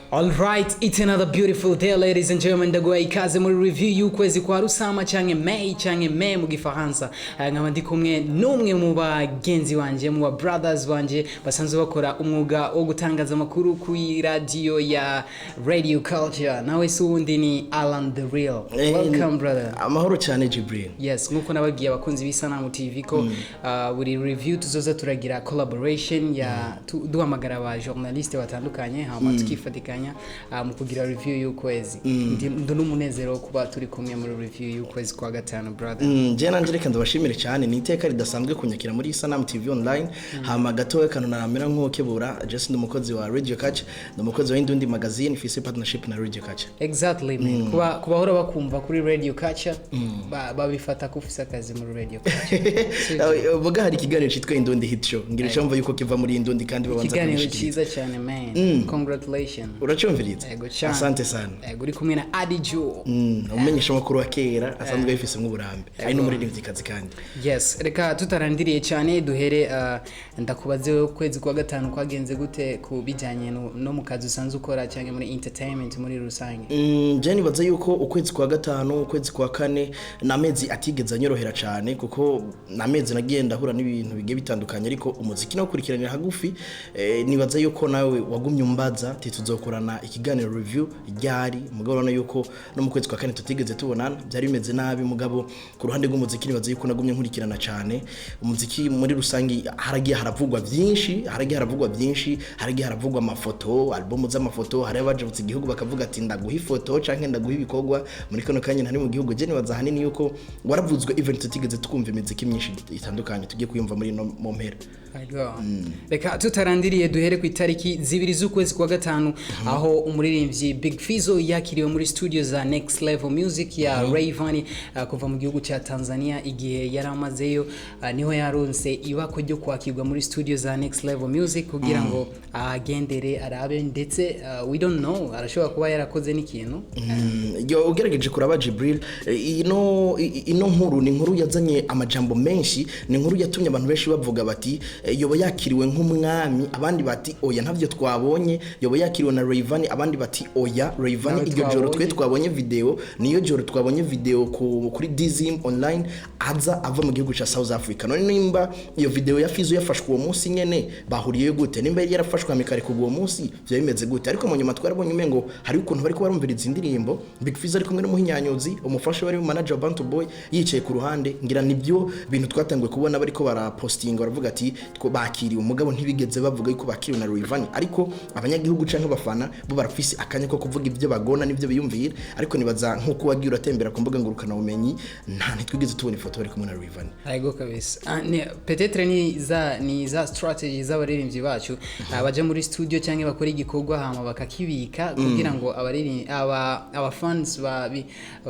Alright, it's another beautiful day, ladies and gentlemen. Ndaguha ikaze muri review y'ukwezi kwa Rusama canke May canke Mai mu Gifaransa. Nkaba ndi kumwe n'umwe mu bagenzi wanje, mu ba brothers wanje basanzwe bakora umwuga wo gutangaza amakuru kuri radio ya Radio Culture. Nawe si uwundi, ni Alan the Real. Welcome, brother. Amahoro cyane, Jibril. Yes, nkuko nababwiye abakunzi b'Isanamu TV ko buri review tuzoza turagira collaboration ya duhamagara aba journaliste batandukanye, hama tukifatikanya mu kugira review y'ukwezi. Ndi n'umunezero wo kuba turi kumwe muri review y'ukwezi kwa gatanu, brother. Je nanje reka ndabashimire cyane, ni iteka ridasanzwe kunyakira muri Isanamu TV Online. Hama gatoya kano naramera nk'ukebura, just ndi umukozi wa Radio Catch, ndi umukozi wa Indundi Magazine ifise partnership na Radio Catch. Exactly, man. Kuba kubahora bakumva kuri Radio Culture, babifata ko ufise akazi muri Radio Culture. Sivyo? Vuga, hari ikiganiro cyitwa Indundi Hit Show, ngira icyo mva yuko kiva muri Indundi kandi babanza Ikiganiro kubishikiriza. cyiza cyane, man. Congratulations. Uracumviriza? Yego cyane. Asante sana. Yego, uri kumwe na Adi Joe. Umumenyesha makuru wa kera asanzwe yifise nk'uburambe, ari n'umuririmvyikazi kandi. Yes, reka tutarandiriye cyane duhere, ndakubaze wowe, ukwezi kwa gatanu kwagenze gute ku bijyanye no mu kazi usanzwe ukora cyangwa muri entertainment muri rusange? Je nibaza yuko ukwezi kwa gatanu, ukwezi kwa kane ni amezi atigeze anyorohera cyane, kuko ni amezi nagiye ndahura n'ibintu bigiye bitandukanye, ariko umuziki nawukurikiranira hagufi. Nibaza yuko nawe wagumye umbaza ati tuzokorana ikiganiro review ryari, mugabo urabona yuko no mu kwezi kwa kane tutigeze tubonana, byari bimeze nabi. Mugabo ku ruhande rw'umuziki nibaza yuko nagumye nkurikirana cyane umuziki muri rusange. Haragiye haravugwa byinshi, haragiye haravugwa byinshi, haragiye haravugwa amafoto, album z'amafoto. Hari abajabutse igihugu bakavuga ati ndaguha ifoto canke ndaguha ibikorwa muri kano kanya ntari mu gihugu. Je nibaza ahanini yuko waravuzwe event tutigeze twumva imiziki myinshi itandukanye tugiye kuyumva muri no mu mpera. Yego. Reka tutarandiriye duhere ku itariki 2 z'ukwezi kwa gatanu, aho umuririmbyi Big Fizzo yakiriwe muri studio za Next Level Music ya Rayvanny kuva mu gihugu cya Tanzania. Igihe yari amazeyo, niho yaronse ibako ryo kwakirwa muri studio za Next Level Music kugira ngo agendere arabe, ndetse we don't know, arashobora kuba yarakoze n'ikintu. Yo, ugerageje kuraba, Jibril, ino nkuru ni inkuru yazanye amajambo menshi, ni inkuru yatumye abantu benshi bavuga bati yoba yakiriwe nk'umwami, abandi bati oya, ntavyo twabonye, yoba yakiriwe na Rayvanny, abandi bati oya, Rayvanny Nawe iryo joro twe twabonye. Twabonye video, niyo joro twabonye video kuri Dizim Online aza ava mu gihugu ca South Africa. None nimba iyo video ya Fizzo yafashwe uwo munsi nyene, bahuriye gute? Nimba yari yarafashwe amikare uwo munsi, vyo bimeze gute? Ariko mu nyuma twarabonye umengo hari ukuntu bariko barumviriza indirimbo, Big Fizzo ari kumwe n'umuhinyanyuzi, umufasha wari manager wa Bantu Boy yicaye ku ruhande. Ngira nibyo bintu twatanguye kubona bariko barapostinga, baravuga ati bakiriwe, umugabo ntibigeze bavuga yuko bakiriwe na Rayvanny. Ariko abanyagihugu canke abafana bo barafise akanya ko kuvuga ibyo bagona n'ibyo biyumvira. Ariko nibaza nkuko wagiye uratembera ku mbuga ngurukana bumenyi, nta ntitwigeze tubona ifoto bari kumwe na Rayvanny. Yego kabisa. Peut-être ni za strategy z'abaririmbyi bacu, baja muri studio cyangwa bakora igikorwa hama bakakibika kugira ngo abaririmbyi aba fans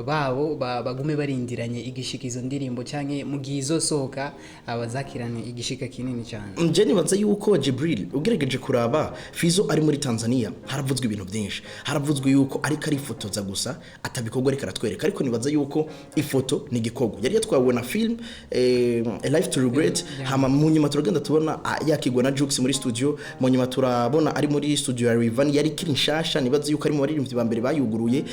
babo bagume barindiranye igishika izo ndirimbo, cyangwa mu gihe izosohoka abazakirane igishika kinini cyane. Nje nibaza yuko, Jibril, ugerageje kuraba Fizzo ari muri Tanzania, haravuzwe ibintu byinshi, haravuzwe yuko ariko arifotoza gusa, atabikorwa ariko aratwereka. Ariko nibaza yuko ifoto ni igikorwa yari yatwawe na film A Life to Regret. Hama mu nyuma turagenda tubona yakigwa na Jux muri studio, mu nyuma turabona ari muri studio ya Rayvanny yari kiri nshasha. Nibaza yuko ari mu baririmbyi ba mbere bayuguruye.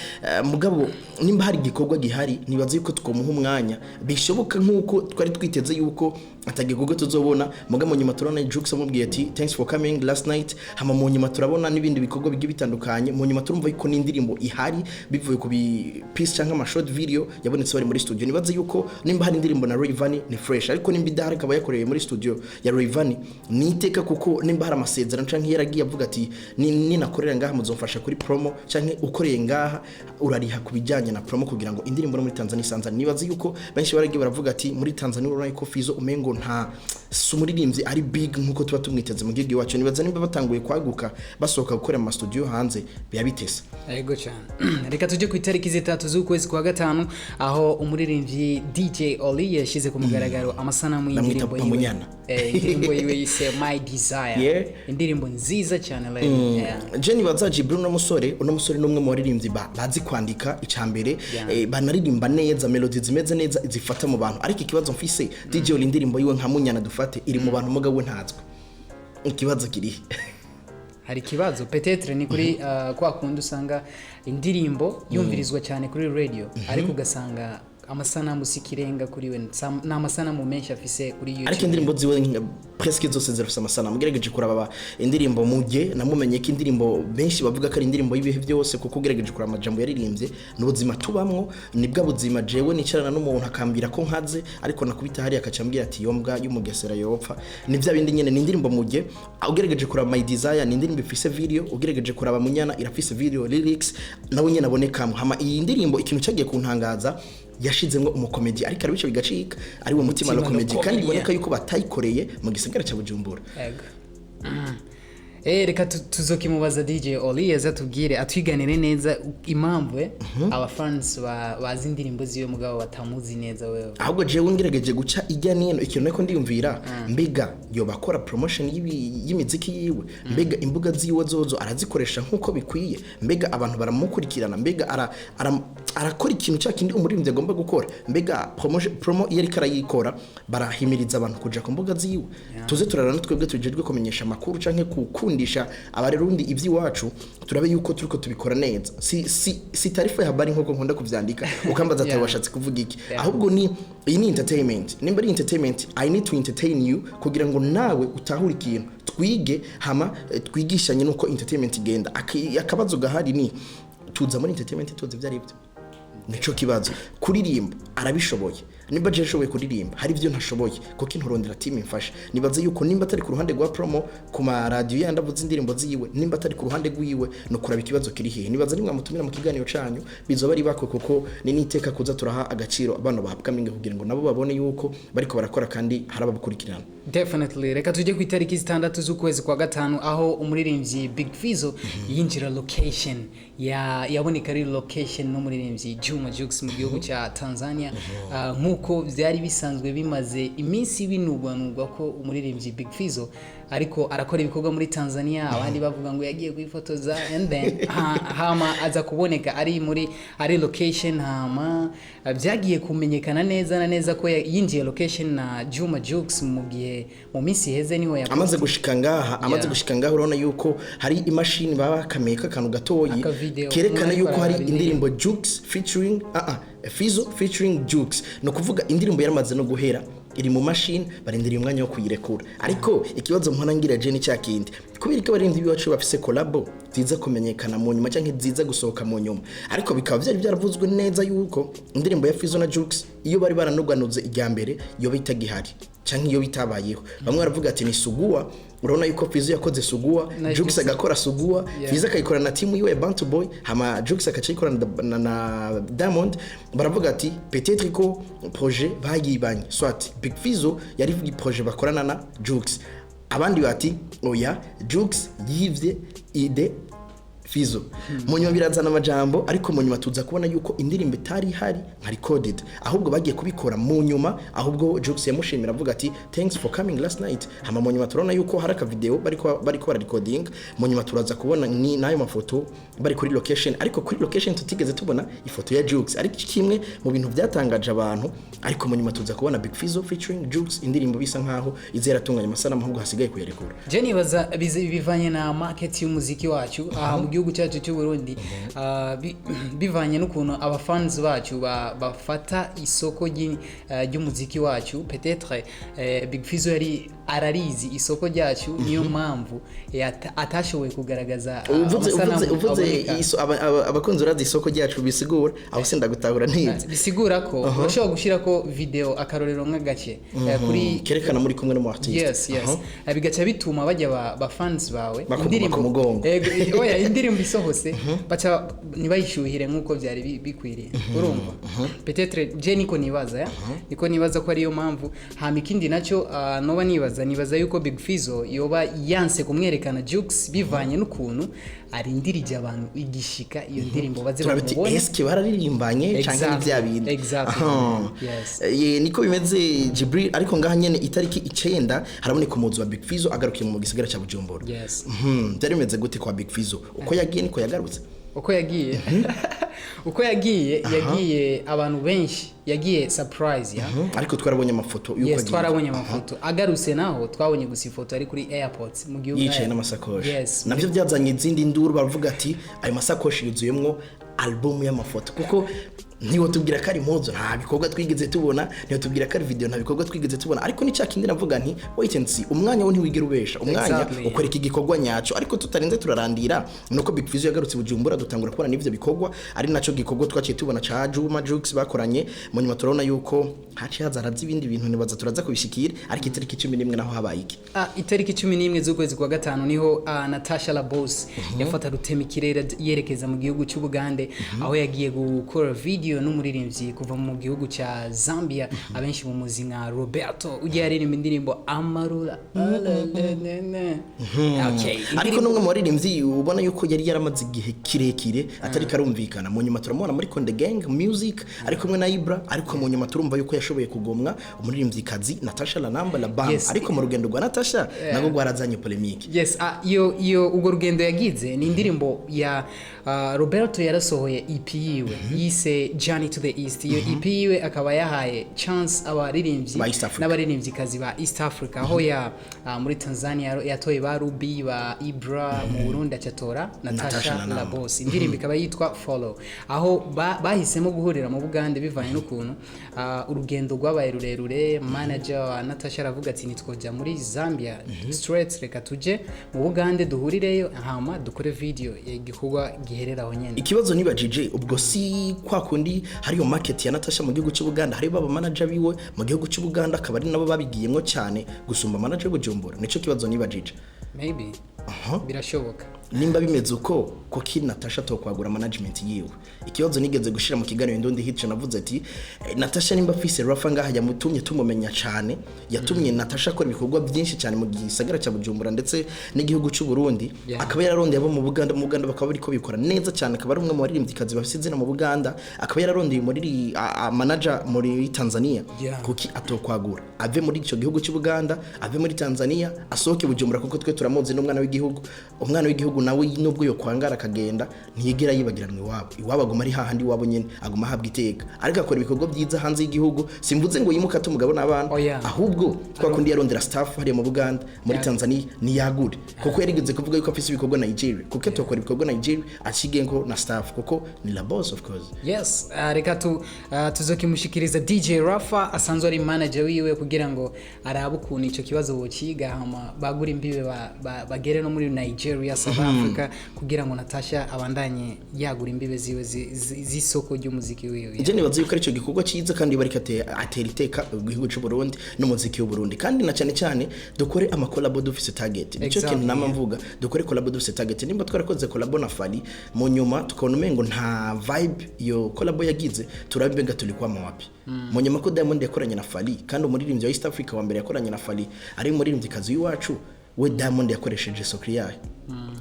Mugabo nimba hari igikorwa gihari, nibaza yuko twomuha umwanya bishoboka, nkuko twari twiteze yuko atagikorwa tuzobona. Mugabo mu nyuma turabona Jux amubwiye ati "Thanks for coming last night." Hama mu nyuma turabona n'ibindi bikorwa bigiye bitandukanye. Mu nyuma turumva yuko n'indirimbo ihari bivuye ku bi piece cyangwa ama short video yabonetse bari muri studio. Nibaza yuko nimba hari indirimbo na Rayvanny ni fresh, ariko nimba idahari akaba yakoreye muri studio ya Rayvanny ni iteka, kuko nimba hari amasezerano canke yaragiye avuga ati ninakorera ngaha muzomfasha kuri promo, canke ukoreye ngaha urariha ku bijyanye na promo kugira ngo indirimbo no muri Tanzania isanzane. Nibaza yuko benshi baragiye baravuga ati muri Tanzania urabona ko Fizzo umengo nta si umuririmbyi ari big nkuko tuba tumwiteze mu gihugu iwacu. Nibaza nimba batanguye kwaguka, basohoka gukorera mu studio hanze, biba bitesa. Yego cyane. Reka tujye ku itariki 3 z'ukwezi kwa gatanu, aho umuririmbyi DJ Oli yashyize ku mugaragaro amasanamu Namwita y'indirimbo yiwe. Pamunyana. Indirimbo yiwe yise My Desire. Indirimbo nziza cyane rero. Je nibaza, Jibril, uno musore ni umwe mu baririmbyi bazi kwandika icambere, banaririmba neza, melody zimeze neza zifata mu bantu. Ariko ikibazo mfise, DJ Oli indirimbo yiwe nka Munyana dufate iri mu bantu, mugabo we ntazwi. Ikibazo kirihe? Hari ikibazo peut-être ni kuri kwa kundi usanga indirimbo yumvirizwa cyane kuri radio, ariko ugasanga amasanamu si ikirenga kuri we. Ni amasanamu menshi afise kuri YouTube. Ariko indirimbo ziwe presque zose zirafise amasanamu. Ugerageje kuraba indirimbo Muge, namumenye ko indirimbo benshi bavuga ko ari indirimbo y'ibihe byose, kuko ugerageje kuraba amajambo yaririmbye n'ubuzima tubamwo, nibwo buzima. Jewe nicarana n'umuntu akambwira ko nkaze, ariko nakubita hariya akacambwira ati: "Yombwa y'umugesera yopfa." Ni bya bindi nyene. Ni indirimbo Muge. Ugerageje kuraba My Desire, ni indirimbo ifise video. Ugerageje kuraba Munyana, irafise video lyrics, nawe nyene abonekamo. Hama iyi ndirimbo, ikintu cyagiye kuntangaza, yashizemwo umukomedi, ariko arabica bigacika, ari we Mutima Mutima. Comedy, kandi Comedy, biboneka yuko batayikoreye mu gisagara cya Bujumbura. Ego. Reka tuzokimubaza DJ Oli, aza tubwire, atwiganire neza impamvu aba fans bazi indirimbo ziwe mugabo batamuzi neza wewe. Ahubwo jewe ngerageje guca ijya nino, ikintu nako ndiyumvira, mbega yoba akora promotion y'imiziki yiwe? Mbega imbuga ziwe zozo arazikoresha nk'uko bikwiye? Mbega abantu baramukurikirana? Mbega arakora ikintu cya kindi umuririmbyi agomba gukora? Mbega promo iyo ariko arayikora, barahimiriza abantu kuja ku mbuga ziwe? Tuze turarana twebwe tujejwe kumenyesha amakuru canke gukundisha abarundi iby'iwacu, turabe yuko turiko tubikora neza. Si taarifa ya habari nkuko nkunda kuvyandika, ukambaza ati: "Washatse kuvuga iki?" Ahubwo ni iyi ni entertainment. Nimba ari entertainment, I need to entertain you kugira ngo nawe utahure ikintu, twige, hama twigishanye nuko entertainment igenda. Akabazo gahari ni tuza muri entertainment tuzi ibyo ari byo, nico kibazo. Kuririmba arabishoboye. Nimba je nshoboye kuririmba, hari ibyo ntashoboye kuko intorondera team imfasha. Nibaze yuko nimba atari ku ruhande rwa promo ku ma radio yandi avuze indirimbo ziwe, nimba atari ku ruhande rwiwe, no kuraba ikibazo kiri hehe. Nibaza nimwe mutumira mu kiganiro canyu bizoba ari bako, kuko ni niteka kuza turaha agaciro abana ba upcoming kugira ngo nabo babone yuko bariko barakora kandi hari ababukurikirana. Definitely. Reka tujye ku itariki 6 z'ukwezi kwa gatanu, aho umuririmbyi Big Fizzo yinjira location, ya yaboneka ari location n'umuririmbyi Juma Jux mu gihugu cya Tanzania. Nk'uko byari bisanzwe bimaze iminsi binugwanugwa ko umuririmbyi Big Fizzo ariko arakora ibikorwa muri Tanzania, abandi bavuga ngo yagiye kwifotoza, and then hama aza kuboneka ari muri ari location. Hama byagiye kumenyekana neza na neza ko yinjiye location na Juma Jux mu gihe mu minsi iheze niho ya Amaze gushika ngaha, amaze gushika ngaha, urabona yuko hari imashini baba bakameye akantu gatoyi Aka video, kerekana umuntu yuko ariko hari araraba. indirimbo Jux featuring Fizzo featuring Jux. No kuvuga indirimbo yaramaze no guhera, iri mu mashini, barindiriye umwanya wo kuyirekura. Ariko ikibazo mpora ngira je ni cya kindi: kubera ko abaririmbyi b'iwacu bafise collabo ziza kumenyekana mu nyuma cyangwa ziza gusohoka mu nyuma, ariko bikaba byari byaravuzwe neza yuko indirimbo ya Fizzo na Jux, iyo bari baranoganuze ijya mbere, yo bitagihari cyangwa iyo bitabayeho. Bamwe baravuga ati ni Suguwa. Urabona yuko Fizzo yakoze Suguwa, Na Jux Jux. agakora Suguwa, Fizzo akayikora na timu yiwe ya Bantu Boy, hama Jux akaca ayikorana na Diamond. Baravuga ati peut-être ko projet bayibanye, soit Big Fizzo yari projet bakorana na Jux. Abandi bati oya, Jux yivye idée Fizzo. Mu nyuma birazana amajambo, ariko mu nyuma tuza kubona yuko indirimbo itari ihari nka recorded, ahubwo bagiye kubikora mu nyuma. Ahubwo Jux yamushimira avuga ati: "Thanks for coming last night." Hama mu nyuma turabona yuko hari aka video bariko bara recording. Mu nyuma turaza kubona ni n'ayo mafoto bari kuri location, ariko kuri location tutigeze tubona ifoto ya Jux, ariko kimwe mu bintu byatangaje abantu. Ariko mu nyuma tuza kubona Big Fizzo featuring Jux, indirimbo bisa nkaho izera atunganya amasanamu, ahubwo hasigaye kuyarekura. Je nibaza bivanye na market y'umuziki wacu aha mu gihugu cyacu cy'u Burundi, bivanye n'ukuntu abafans bacu bafata isoko ry'umuziki wacu. Peut-être Big Fizzo yari ararizi isoko ryacu, niyo mpamvu atashoboye kugaragaza Uvuze amasanamu uvuze aboneka. Abakunzi urazi isoko ryacu bisigura aho sindagutahura neza. Bisigura ko urashobora gushyira ko video, akarorero nk'agace kuri Kerekana muri kumwe n'umu artiste. Yes. Bigaca bituma bajya ba fans bawe Bakuguma ku mugongo. Ego, oya, indirimbo isohose baca ntibayishyuhire nk'uko byari bikwiriye. Urumva, peut-être je niko nibaza, ya niko nibaza ko ariyo mpamvu. Hama ikindi nacyo, noba nibaza yuko Big Fizzo yoba yanse kumwerekana Jux bivanye n'ukuntu arindirije abantu igishika iyo ndirimbo baze Turabiti bamubone. Eske bararirimbanye canke ni bya bindi? Exactly. Aha. Yes. Niko bimeze, Jibril. Ariko ngaha nyene itariki 9 haraboneka umuzi wa Big Fizzo agarukiye mu gisagara ca Bujumbura. Yes. Byari bimeze gute kwa Big Fizzo? Uko yagiye niko yagarutse? Uko yagiye yagiye abantu benshi, yagiye surprise ya. Ariko twarabonye amafoto yuko Yes, agiye. twarabonye amafoto agarutse, naho twabonye gusa ifoto ari kuri airport mu gihugu Yicaye n'amasakoshi. Yes. Nabyo byazanye izindi nduru, baravuga ati ayo masakoshi yuzuyemwo album y'amafoto, kuko ntiwotubwira ko ari impuzu, nta bikorwa twigeze tubona, ntiwotubwira ko ari video, nta bikorwa twigeze tubona. Ariko ni cya kindi navuga nti wait and see, umwanya wo ntiwigera ubesha umwanya. Ukwereka igikorwa nyaco. Ariko tutarinze turarandira, nuko Big Fizzo yagarutse i Bujumbura, dutangura kubona n'ivyo bikorwa, ari naco gikorwa twaciye tubona ca Juma Jux bakoranye. Mu nyuma turabona yuko haciye haza ibindi bintu, nibaza turaza kubishikira. Ariko itariki 11 naho habaye iki? Itariki 11 z'ukwezi kwa gatanu niho Natasha La Boss yafata rutema ikirere yerekeza mu gihugu cy'Ubugande, aho yagiye gukora video n'umuririmbyi kuva mu gihugu cya Zambia, abenshi mumuzi nka Roberto, ujya yaririmba indirimbo Amarula. Okay. Ariko n'umwe mu baririmbyi ubona yuko yari yaramaze igihe kirekire atari karumvikana. Mu nyuma turamubona muri Konde Gang Music ari kumwe na Ibra, ariko mu nyuma turumva yuko yashoboye kugomwa umuririmbyikazi Natasha Lanamba La Bam. Ariko mu rugendo rwa Natasha nabwo rwarazanye polémique. Yes, iyo urwo rugendo yagize ni indirimbo ya Roberto yarasohoye EP yiwe yise Journey to the East. Iyo EP yiwe akaba yahaye chance abaririmbyi Ba East Africa. n'abaririmbyikazi ba East Africa, aho ya muri Tanzania yatoye ba Ruby, ba Ibra, mu Burundi acatora Natasha Natasha Lanamba. La Boss. Indirimbo ikaba yitwa Follow, aho bahisemo guhurira mu Bugande bivanye n'ukuntu urugendo rwabaye rurerure. Manager wa Natasha aravuga ati nitwoja muri Zambia straight, reka tuje mu Bugande duhurireyo, hama dukore video, igikorwa giherera aho nyene. Ikibazo nibajije ubwo, si kwa kundi hariyo market ya Natasha mu gihugu cy'Ubuganda, hariyo baba manager biwe mu gihugu cy'Ubuganda, akaba ari nabo babigiyemwo cyane gusumba manager w'Ubujumbura? Nico kibazo nibajije. Maybe, birashoboka. Nimba bimeze uko, kuki Natasha tokwagura management yiwe? Ikibazo nigeze gushira mu kiganiro Ndundi Hit, navuze ati Natasha nimba afise Rafa ngaha yamutumye tumumenya cyane, yatumye Natasha akora ibikorwa byinshi cyane mu gisagara cya Bujumbura ndetse n'igihugu cy'u Burundi, akaba yararondeye abo mu Buganda, mu Buganda bakaba bariko bikora neza cyane, akaba ari umwe mu baririmbyikazi bafise izina mu Buganda, akaba yararondeye muri manager muri Tanzania, kuki atokwagura ave muri icyo gihugu cy'u Buganda, ave muri Tanzania, asohoke Bujumbura? Kuko twe turamuzi n'umwana w'igihugu. Umwana w'igihugu nawe nubwo yo kwangara akagenda, ntiyigera yibagiranwa iwabo. Iwabo aguma ari hahandi iwabo nyene, aguma ahabwa iteka, ariko akora ibikorwa byiza hanze y'igihugu. Simvuze ngo yimuke ate umugabo n'abana, Oya. ahubwo kwa kundi yarondera staff hariya mu Buganda, muri Tanzania, niyagure, kuko yarigeze kuvuga yuko afise ibikorwa Nigeria. Kuko atokora ibikorwa Nigeria ashigenko na staff, kuko ni la boss of course. Yes, reka tuzokimushikiriza DJ Rafa asanzwe ari manager wiwe, kugira ngo arabe ukuntu ico kibazo bociga, hama bagura imbibe bagere no muri Nigeria, South Africa, kugira ngo Natasha abandanye yagura imbibe ziwe z'isoko ry'umuziki wiwe. Nje nibaza yuko aricyo gikorwa cyiza, kandi bariko atera iteka igihugu cy'u Burundi n'umuziki w'u Burundi. Kandi na cyane cyane dukore amakolabo dufise target, nicyo kintu nama mvuga: dukore collabo dufise target. Nimba twarakoze collabo na Fally, mu nyuma tukabona umengo nta vibe iyo collabo yagize, turabe mbega tulikwama wapi. Mu nyuma ko Diamond yakoranye na Fally, kandi umuririmbyi wa East Africa wa mbere yakoranye na Fally ari umuririmbyikazi w'iwacu, we Diamond yakoresheje sokri yayo,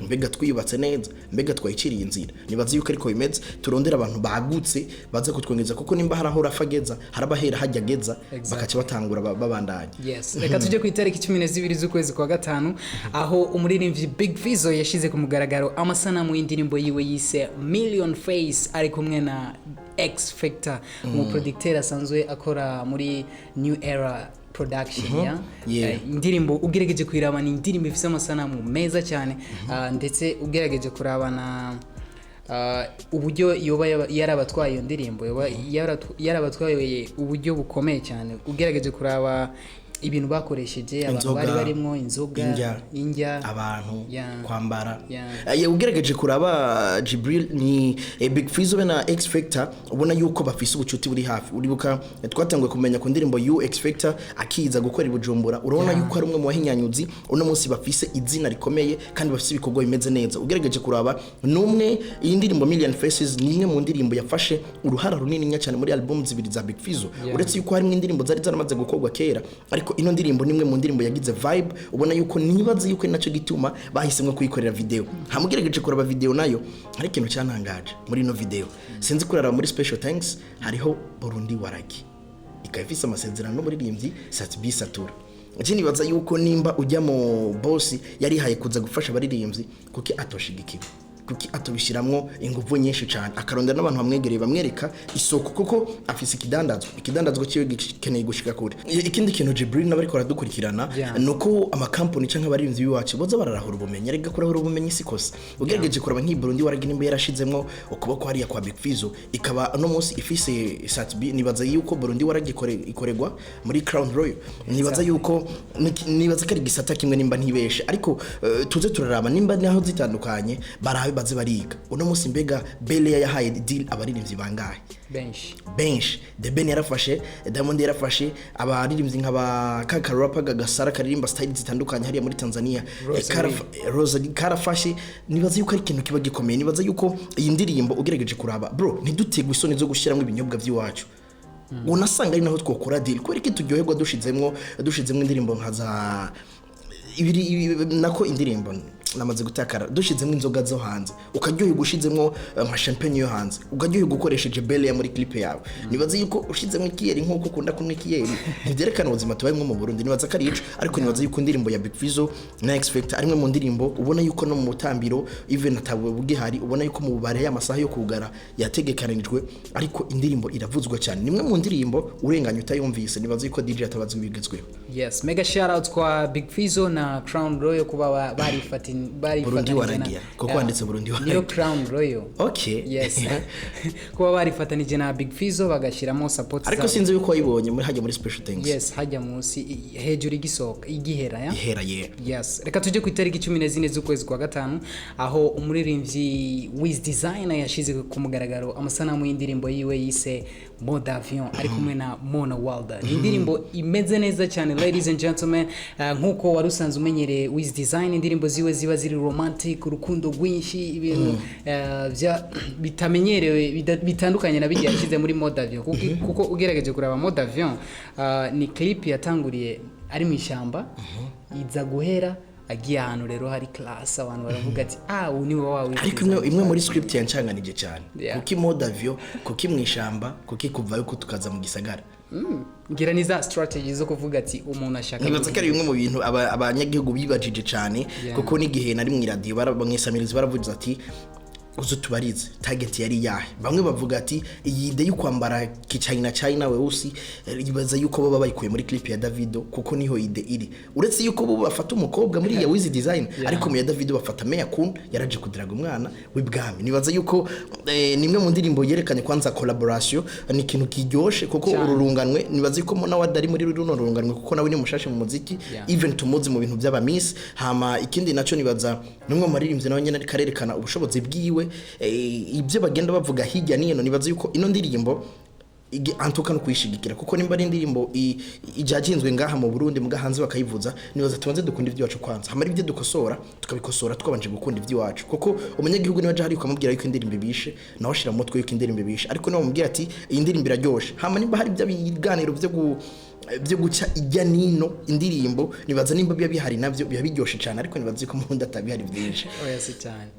mbega twiyubatse neza? Mbega twayiciriye inzira? Nibaza yuko ariko bimeze. Turondera abantu bagutse baza kutwongeza, kuko nimba hari aho Rafa ageza, harabahera hajya ageza, bakaca batangura babandanya. Yes, reka tujye ku itariki 12 z'ukwezi kwa gatanu, aho umuririmbyi Big Fizzo yashyize ku mugaragaro amasanamu y'indirimbo yiwe yise Million Face, ari kumwe na X Factor, umuproducteur asanzwe akora muri New Era Production ya. Indirimbo ugerageje kuyiraba ni indirimbo ifite amasanamu meza cyane, ndetse ugerageje kuraba na uburyo yoba yarabatwaye iyo ndirimbo, yoba yarabatwaye uburyo bukomeye cyane, ugerageje kuraba ibintu bakoresheje, abantu Inzoga, bari barimwo inzoga, indya, indya, abantu, kwambara. Yeah. Ugerageje kuraba Jibril ni Big Fizzo be na X Factor, ubona yuko bafise ubucuti buri hafi. Uribuka twatanguye kumenya ku ndirimbo U X Factor akiza gukora i Bujumbura, urabona yuko ari umwe mu bahinyanyuzi uno munsi bafise izina rikomeye kandi bafise ibikorwa bimeze neza. Ugerageje kuraba numwe, iyi ndirimbo Million Faces ni imwe mu ndirimbo yafashe uruhara runini cyane muri album zibiri za Big Fizzo, uretse yuko harimo indirimbo zari zaramaze gukorwa kera, ariko ino ndirimbo ni imwe mu ndirimbo yagize vibe, ubona yuko nibaze yuko ari nacyo gituma bahisemwo kuyikorera video. Hamugerageje kuraba video nayo, hari ikintu cyantangaje muri ino video. Sinzi kurara muri special thanks hariho Burundi Waragi, ikaba ifise amasezerano n'umuririmbyi Sat-B Satura. Iki nibaza yuko nimba ujya mu boss yarihaye kuza gufasha abaririmbyi, kuki atoshigikiwe? Kuki Kuki atobishiramwo inguvu nyinshi cyane, akarondera n'abantu bamwegereye bamwereka isoko, kuko afise ikidandazwa ciwe gikeneye gushika kure. Ikindi kintu, Jibril, n'abariko baradukurikirana, nuko amakampani canke abaririmbyi b'iwacu boza bararahura ubumenyi. Ariko kurahura ubumenyi si kosa. Ugerageje kuraba nk'i Burundi waragira nimba yarashizemwo ukuboko hariya kwa Big Fizzo, ikaba no munsi ifise Sat-B. Nibaza yuko Burundi waragikore ikoregwa muri Crown Royal. Nibaza yuko nibaza ko ari gisata kimwe nimba ntibeshe, ariko tuze turaraba nimba naho zitandukanye, barabe baze bariga. Uno munsi mbega Bele yahaye deal abaririmbyi bangahe? Benshi. Benshi. The Ben yarafashe, Diamond yarafashe, abaririmbyi nk'aba kaka rapper Gasara karirimba style zitandukanye hariya muri Tanzania. Rosalie. Rosalie karafashe. Nibaza yuko ari ikintu kiba gikomeye. Nibaza yuko iyi ndirimbo, ugerageje kuraba bro, ntidutegwe isoni zo gushyiramo ibinyobwa by'iwacu. Unasanga ari naho twokora deal. Kubera iki turyoherwa dushizemwo indirimbo nka za ibiri nako indirimbo namaze gutakara, dushizemo inzoga zo hanze, ukaryoherwa ushizemo nka champagne yo hanze, ukaryoherwa ukoresheje belle ya muri clip yawe. Nibaza yuko ushizemo ikiyeri nkuko ukunda kunywa ikiyeri, ntibyerekana ubuzima tubayemo mu Burundi. Nibaza ko ari ico. Ariko nibaza yuko indirimbo ya Big Fizzo na X Factor ari imwe mu ndirimbo ubona yuko no mu mutambiro even atawe bugihari, ubona yuko mu bubare y'amasaha yo kugara yategekanijwe, ariko indirimbo iravuzwa cyane. Nimwe mu ndirimbo urenganya utayumvise, nibaza yuko DJ atabaza ibigezweho. Yes, mega shout out kwa Big Fizzo na Crown Royal kuba Burundi barifatanije na waragia, kuko wanditse Burundi niyo waragia. Crown Royal. Yes, kuba barifatanije na Big Fizzo bagashyiramo support Ariko zabo. sinzi yuko wayibonye muri hajya muri special things. Yes, hajya munsi hejuru igisohoka igihera ya Ihera ye. Yes, reka tujye ku itariki 14 z'ukwezi kwa gatanu, aho umuririmbyi Wiz Designer yashyize ku mugaragaro amasanamu y'indirimbo yiwe yise Mode Avion ari kumwe na Mona Walda. Ni indirimbo imeze neza cyane, ladies and gentlemen. Nk'uko wari usanzwe umenyereye Wiz Design, indirimbo ziwe ziba ziri romantic, urukundo rwinshi, ibintu bitamenyerewe, bitandukanye na bijya yashyize muri Mode Avion, kuko ugerageje kuraba Mode Avion, ni clip yatanguriye ari mu ishyamba, iza guhera agiye ahantu rero hari class, abantu baravuga ati: "Ah, ubu ni wowe." Ariko imwe muri script yancanganije cyane, kuki mode avion, kuki mu ishamba, kuki kuvayo ko tukaza mu gisagara? Ngira ni za strategy zo kuvuga ati umuntu ashaka Nibaza ko ari bimwe mu bintu abanyagihugu bibajije cyane, kuko n'igihe nari mu iradiyo mwisamirizi baravuze ati: "Uzo tubarize target yari yahe?" Bamwe bavuga ati iyi idée yo kwambara kichina china weusi, ibaza yuko baba bayikuye muri clip ya Davido, kuko niho idée iri, uretse yuko bo bafata umukobwa muri ya Wiz Design, ariko mu ya Davido bafata Meya Kun yaraje kudiraga umwana w'ibwami. Nibaza yuko nimwe mu ndirimbo yerekanye kwanza collaboration ni ikintu kiryoshe, kuko uru runganwe, nibaza yuko Mona Wada ari muri runo runganwe, kuko nawe ni mushashe mu muziki, even tumuzi mu bintu by'aba miss. Hama ikindi naco, nibaza numwe mu baririmbyi nawe nyene ariko arerekana ubushobozi bwiwe, ibyo bagenda bavuga hirya n'ino. Nibaza yuko ino ndirimbo antuka no kuyishigikira, kuko nimba ari indirimbo ijajinzwe ngaha mu Burundi muga hanze bakayivuza, nibaza tubanze dukunda iby'iwacu kwanza, hamara ibyo dukosora tukabikosora twabanje gukunda iby'iwacu, kuko umunyagihugu niba aje hari ukamubwira yuko indirimbo ibishe, nawe ashira mu mutwe yuko indirimbo ibishe. Ariko niba wamubwira ati iyi ndirimbo iraryoshe, hama nimba hari ibyo biganiro byo guca ijya nino indirimbo, nibaza nimba biba bihari navyo biba biryoshe cyane, ariko nibaza ko mu Burundi atabihari byinshi. Oya, si cyane.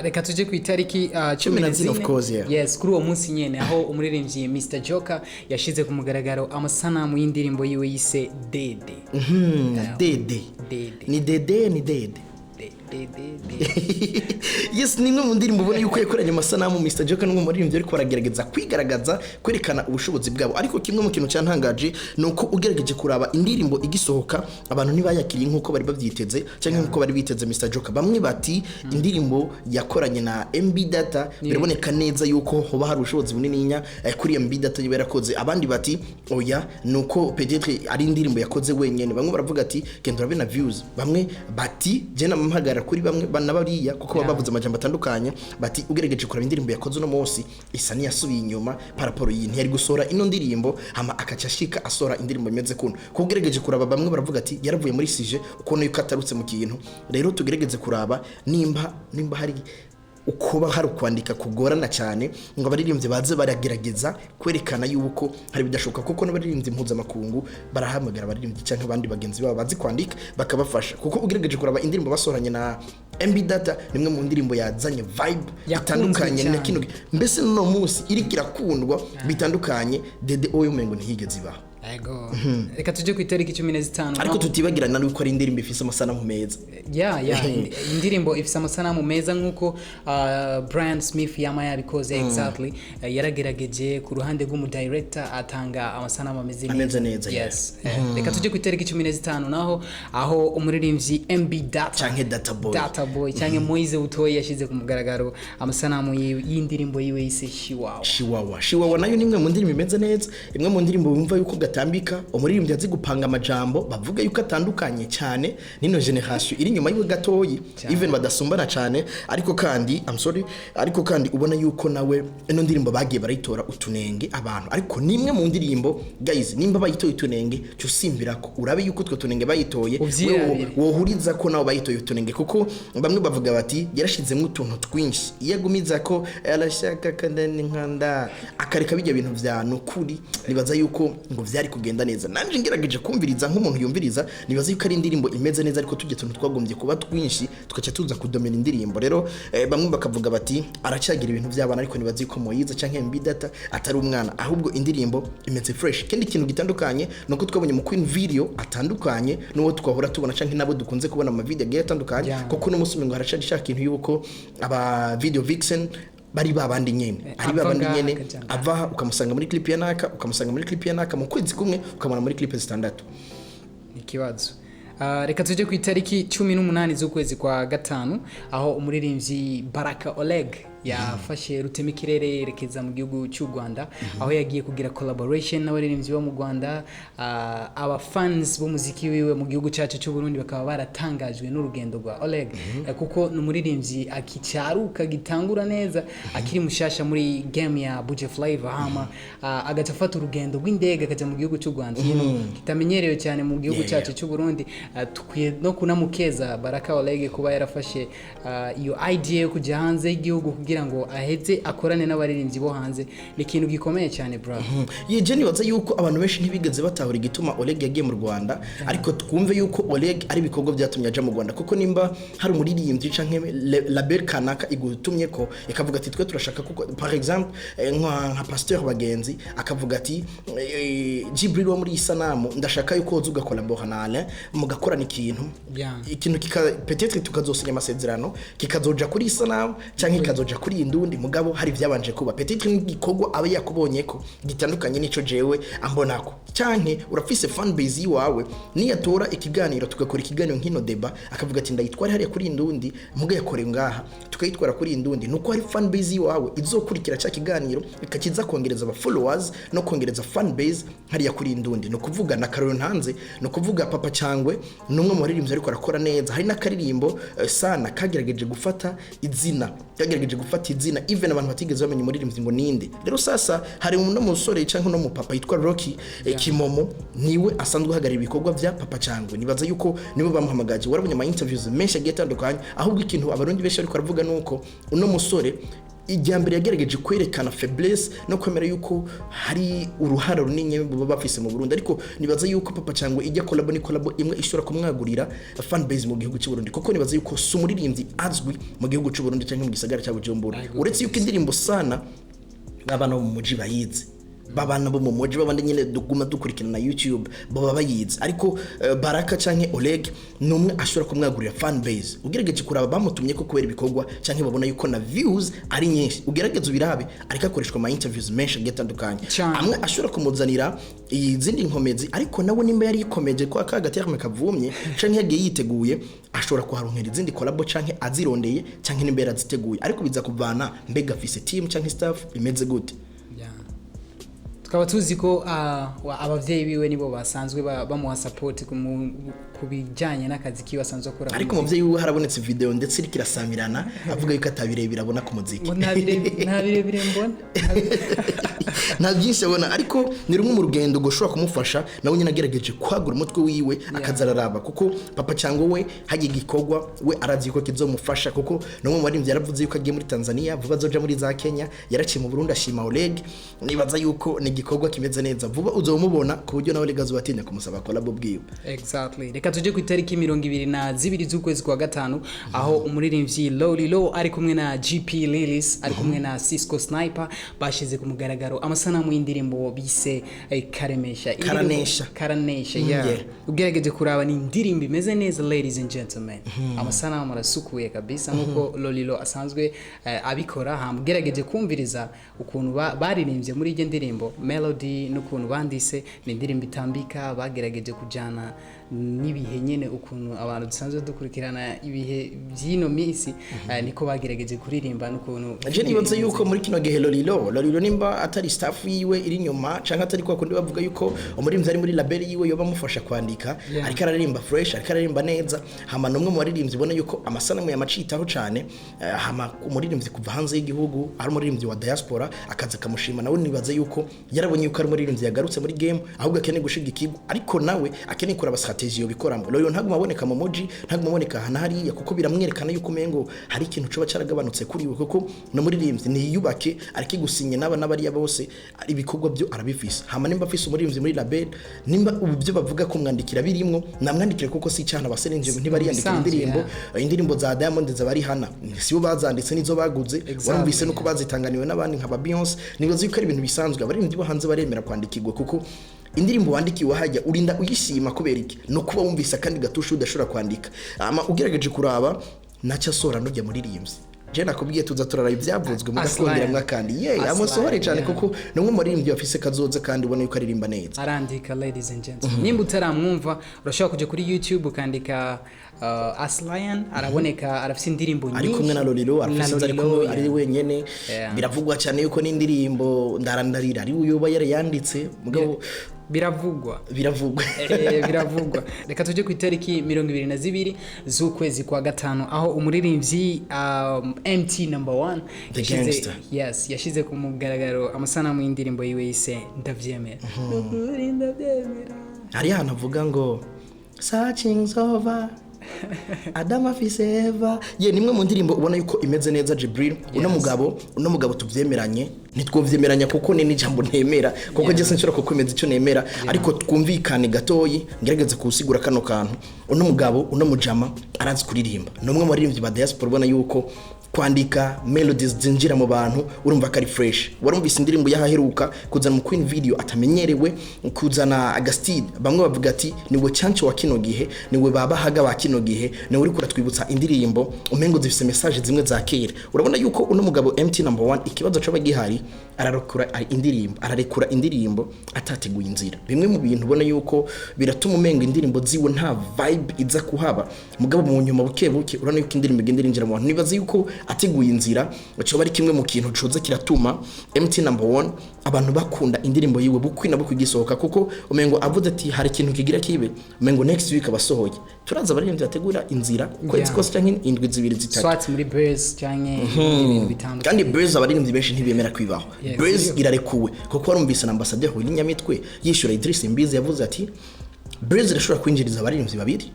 Reka tujye ku itariki 14, 14. Of course, yeah. Yes, kuri uwo munsi nyene aho umuririmbyi Mr Joker yashize ku mugaragaro amasanamu y'indirimbo yiwe yise Dede. Dede. Dede. Ni dede, ni dede. Dede Dede. Yes, ni imwe mu ndirimbo ubona yuko yakoranye amasanamu. Mr Joker n'umwe mu baririmbyi ariko baragerageza kwigaragaza, kwerekana ubushobozi bwabo. Ariko kimwe mu kintu cyantangaje ni uko ugerageje kuraba indirimbo igisohoka, abantu ntibayakiriye nk'uko bari babyiteze cyangwa nk'uko bari biteze Mr Joker. Bamwe bati indirimbo yakoranye na MB Data, biraboneka neza yuko hoba hari ubushobozi bunininya kuri MB Data yiba yarakoze. Abandi bati oya, ni uko peut-être ari indirimbo yakoze wenyene. Bamwe baravuga ati genda urabe na views. Bamwe bati je namuhagara kuri bamwe bana bariya, kuko baba bavuze amajambo atandukanye, bati ugerageje kuraba indirimbo yakoze uno munsi isa n'iyasubiye inyuma par rapport iyi, ntiyari gusohora ino ndirimbo hama akaca ashika asohora indirimbo imeze kuno, kuko ugerageje kuraba bamwe baravuga ati yaravuye muri sujet, ukuntu yuko atarutse mu kintu. Rero tugerageze kuraba nimba hari ukuba hari ukwandika kugorana cyane ngo abaririmbyi baze baragerageza kwerekana yuko hari bidashoboka, kuko n'abaririmbyi mpuzamakungu barahamagara abaririmbyi cyangwa abandi bagenzi babo bazi kwandika bakabafasha, kuko ugerageje kuraba indirimbo basohoranye na MB Data nimwe mu ndirimbo yazanye vibe Yakunzwe itandukanye na cyane. kino, mbese n'uno munsi iriko irakundwa bitandukanye. Dede oyo umengo ntiyigeze ibaho. Ego, reka tujye ku itariki 15. Ariko tutibagirana nuko ari indirimbo ifise amasanamu meza. Yeah, indirimbo ifise amasanamu meza nk'uko Brian Smith yama yabikoze. Exactly. Yaragerageje ku ruhande rw'umudirector, atanga amasanamu ameze Ameze neza, yeah. Yes. Reka tujye ku itariki 15 naho, aho umuririmbyi MB Data Canke Data Boy. Data Boy canke Moise Butoyi yashyize ku mugaragaro amasanamu y'indirimbo yiwe yise Shiwawa. Shiwawa, Shiwawa nayo ni imwe mu ndirimbo imeze neza, imwe mu ndirimbo wumva yuko gatambika umuririmbyi azi gupanga amajambo, bavuga yuko atandukanye cyane n'ino generation iri inyuma yiwe gatoyi, even badasumbana cyane. Ariko kandi, I'm sorry, ariko kandi ubona yuko nawe ino ndirimbo bagiye barayitora utunenge abantu, ariko ni imwe mu ndirimbo, guys, nimba bayitoye utunenge, cyo usimbirako urabe yuko utwo tunenge bayitoye Uvyirabire. wewe wohuriza ko nabo bayitoye utunenge, kuko bamwe bavuga bati yarashizemo utuntu twinshi, iyo agumiza ko arashaka kandi nkanda akareka bijya bintu vya nukuri, nibaza yuko ngo vyari kugenda neza. Nanje ngerageje kumviriza nk'umuntu yumviriza, nibaza yuko ari indirimbo imeze neza, ariko tujye tuntu twagombye kuba twinshi tugaca tuza kudomera indirimbo. Rero bamwe bakavuga bati aracyagira ibintu by'abana, ariko nibaza yuko Moyiza canke MB Data atari umwana, ahubwo indirimbo imeze fresh. Ikindi kintu gitandukanye nuko twabonye mu Queen Video atandukanye n'uwo twahora tubona canke nabo dukunze kubona mu video agiye atandukanye, kuko uno munsi ngo haracari shaka ikintu yuko aba video vixen bari babandi nyene, ari Ava babandi ngaha nyene, akaja ngaha. ava ukamusanga muri clip ya naka, ukamusanga muri clip ya naka, mu kwezi kumwe ukamubona muri clip zitandatu. Ni ikibazo. Reka tujye ku itariki 18 z'ukwezi kwa gatanu, aho umuririmbyi Baraka Oleg yafashe rutemikirere yerekeza mu gihugu cy'u Rwanda, aho yagiye kugira collaboration n'abaririmbyi bo mu Rwanda. Aba fans b'umuziki wiwe mu gihugu cyacu cy'u Burundi bakaba baratangajwe n'urugendo rwa Oleg, kuko ni umuririmbyi akicaruka, gitangura neza, akiri mushasha muri game ya Buja Flavor, hama agaca afata urugendo rw'indege akajya mu gihugu cy'u Rwanda, ikintu kitamenyerewe cyane mu gihugu cyacu cy'u Burundi. Tukwiye no kunamukeza Baraka Oleg kuba yarafashe iyo idea yo kujya hanze y'igihugu kugira ngo aheze akorane n'abaririmbyi bo hanze. Ni ikintu gikomeye cyane, bro. Ye, nibaza yuko abantu benshi ntibigeze batahura igituma Oleg yagiye mu Rwanda, ariko twumve yuko Oleg ari ibikorwa byatumye aja mu Rwanda, kuko nimba hari umuririmbyi canke label kanaka igutumye ko ikavuga ati twe turashaka, kuko par exemple nka Pasteur Bagenzi akavuga ati Jibril wo muri Isanamu, ndashaka yuko woza ugakolabora na Alain mugakorana ikintu, ikintu kika peut-être tukazosinya amasezerano, kikazoja kuri Isanamu canke kikazoja kuri Indundi, mugabo hari vyabanje kuba, peut-être n'igikorwa aba yakubonye ko gitandukanye n'ico jewe ambonako, canke urafise fan base yiwawe, niyatora ikiganiro tugakora ikiganiro nk'ino deba, akavuga ati ndayitwara hariya kuri Indundi, muga yakorewe ngaha, tukayitwara kuri Indundi, nuko hari fan base yiwawe izokurikira ca kiganiro, ikakiza kongereza aba followers no kongereza fan base hariya kuri Indundi. No kuvuga na Karol Ntanze, no kuvuga Papa Cyangwe ni umwe mu baririmbyi ariko arakora neza. Hari n'akaririmbo sana kagerageje gufata izina, kagerageje gufata izina, even abantu batigeze bamenya umuririmbyi ngo ninde. Rero sasa hari uno musore cyangwa uno mupapa yitwa Rocky Kimomo, niwe asanzwe ahagarara ibikorwa vya Papa Cyangwe. Nibaza yuko nibo bamuhamagaje, warabonye ama interviews menshi agiye atandukanye. Ahubwo ikintu abarundi benshi ariko aravuga nuko uno musore ijya mbere yagerageje kwerekana faiblesse no kwemera yuko hari uruhara runini baba bafise mu Burundi, ariko nibaza yuko Papa Cyangwe ijya collabo ni collabo imwe ishobora kumwagurira fan base mu gihugu cy'u Burundi, kuko nibaza yuko si umuririmbyi azwi mu gihugu cy'u Burundi cyangwa mu gisagara cya Bujumbura, uretse yuko indirimbo sana n'abana bo mu muji bayizi, babana bo mu muji babandi nyine duguma dukurikirana na YouTube baba bayizi. Ariko Baraka canke Oleg ni umwe ashobora kumwagurira fan base, ugerageje kuraba bamutumye ko kubera ibikorwa canke babona yuko na views ari nyinshi. Ugerageze ubirabe, ariko akoreshwa ama interviews menshi agiye atandukanye, amwe ashobora kumuzanira izindi nkomezi, ariko nawe nimba yari yikomeje ko aka gaterme kavumye canke yagiye yiteguye, ashobora kuharonkera izindi collabo canke azirondeye canke nimba yaraziteguye, ariko biza kuvana mbega afise team canke staff imeze gute. Yeah. Tukaba tuzi ko abavyeyi biwe nibo basanzwe bamuha support ku bijyanye n'akazi kiwe asanzwe akora. Ariko umuvyeyi wiwe harabonetse video ndetse iriko irasamirana avuga yuko atabirebire abona ku muziki. Ngo nta birebire mbona. Nta byinshi abona, ariko ni rumwe mu rugendo gushobora kumufasha nawe nyine agerageje kwagura umutwe wiwe akaza araraba, kuko Papa Cyangwa we hagiye igikorwa we arazi yuko kizomufasha, kuko ni umwe mu baririmbyi yaravuze yuko agiye muri Tanzania vuba, azoja muri za Kenya, yaraciye mu Burundi ashima Oleg. Nibaza yuko ni igikorwa. Igikorwa kimeze neza, vuba uzomubona ku buryo nawe rigazo batinya kumusaba collab bwiwe. Exactly. Reka tujye ku itariki 22 z'ukwezi kwa gatanu, aho umuririmbyi Lolilo ari kumwe na GP Lilies, ari kumwe na Cisco Sniper, bashize ku mugaragaro amasanamu y'indirimbo bise Karemesha. Karanesha. Karanesha, yeah. Ugerageje kuraba, ni indirimbo imeze neza, ladies and gentlemen. Amasanamu arasukuye kabisa nkuko Lolilo asanzwe abikora. Hama ugerageje kumviriza ukuntu baririmbye muri iyo ndirimbo, melody n'ukuntu bandise, ni indirimbo itambika. Bagerageje kujyana n'ibihe nyene, ukuntu abantu dusanzwe dukurikirana ibihe by'ino minsi, niko bagerageje kuririmba n'ukuntu. Je nibaza yuko muri kino gihe Lolilo nimba atari staff yiwe iri inyuma canke atari kwa kundi bavuga yuko umuririmbyi ari muri label yiwe yoba amufasha kwandika, ariko araririmba fresh, ariko araririmba neza. Hama numwe mu baririmbyi ubona yuko amasanamu yamacitaho cane. Hama umuririmbyi kuva hanze y'igihugu, ari umuririmbyi wa diaspora, akaza akamushima nawe, nibaza yuko yarabonye yuko ari umuririmbyi yagarutse muri game, ahubwo akeneye gushigikirwa, ariko nawe akeneye kuraba strategy yo bikoramo. Lolilo ntaguma aboneka mu muji, ntaguma aboneka hana hariya, kuko biramwerekana yuko umengo hari ikintu coba caragabanutse kuri we, kuko no muririmbyi niyubake ariko gusinya n'aba n'abariya bose, ibikorwa byo arabifise. Hama nimba afise umuririmbyi muri label, nimba ubu byo bavuga ko mwandikira birimwo, namwandikire, kuko si icana abaserenje ntibariyandikira Bisanzwe, indirimbo. Indirimbo za Diamond zabari hana sibo bazanditse, nizo baguze. Warumvise nuko bazitanganiwe n'abandi nka ba Beyonce. Nibaza yuko ari ibintu bisanzwe, abaririmbyi bo hanze baremera kwandikirwa, kuko indirimbo wandikiwe hajya urinda uyishima. Kubera iki? No kuba wumvise akandi gatusha udashobora kwandika. Ama ugerageje kuraba nacyo asora nujya muririmbyi, je nakubwiye tuza turara ibyavuzwe mugakongera kandi ye amusohore cyane, kuko ni umwe mu baririmbyi bafise kazoza kandi ubona yuko aririmba neza. Arandika, ladies and gentlemen. Nimba utaramwumva, urashobora kuja kuri YouTube ukandika Aslion, araboneka, arafise indirimbo nyinshi. Ari kumwe na Lolilo, arafise ari Lolilo, kumwe, ari wenyene. Biravugwa cyane yuko n'indirimbo Ndarandarira ari uyoba yarayanditse, mugabo Biravugwa. Biravugwa. Biravugwa. Reka tujye ku itariki 22 z'ukwezi kwa gatanu, aho umuririmbyi MT Number One The Gangster. Yes, yashize ku mugaragaro amasanamu y'indirimbo yiwe yise Ndavyemera. Nukuri ndavyemera. Hari ahantu avuga ngo "Searching over Adam afise Eva". Ye, nimwe mu ndirimbo ubona yuko imeze neza, Jibril. Uno mugabo tuvyemeranye, ntitwovyemeranya kuko ni n'ijambo ntemera, kuko je sinshobora kukwemeza icyo nemera, ariko twumvikane gatoyi ngerageze kusigura kano kantu. Uno mugabo, uno mujama arazi kuririmba, ni umwe mu baririmbyi ba diaspora ubona yuko kwandika melodies zinjira mu bantu, urumva ko ari fresh. Warumvise indirimbo yahaheruka kuzana mu Queen Video atamenyerewe, kuzana agastide, bamwe bavuga ati niwe chancho wa kino gihe, niwe babahaga ba kino gihe, niwe uri kuratwibutsa indirimbo umengo zifise message zimwe za kera. Urabona yuko uno mugabo MT Number 1, ikibazo coba gihari, ararekura indirimbo, ararekura indirimbo atateguye inzira. Bimwe mu bintu ubona yuko biratuma umenga indirimbo ziwe nta vibe iza kuhaba, mugabo mu nyuma buke buke urabona yuko indirimbo igenda irinjira mu bantu. Nibaza yuko ateguye inzira coba ari kimwe mu kintu coza kiratuma MT Number 1 abantu bakunda indirimbo yiwe bukwi na bukwi igisohoka, kuko umengo avuze ati hari ikintu kigira kibe, umengo next week abasohoye. Turaza abaririmbyi bategura inzira ukwezi kose canke indwi zibiri, zitatu. Swat muri base canke ibindi bintu bitandukanye. Kandi buzz abaririmbyi benshi ntibemera kwibaho. Buzz irarekuwe, kuko warumvise na ambassadeur Willy Nyamitwe yishyura Idris Mbizi, yavuze ati buzz irashobora kwinjiriza abaririmbyi babiri,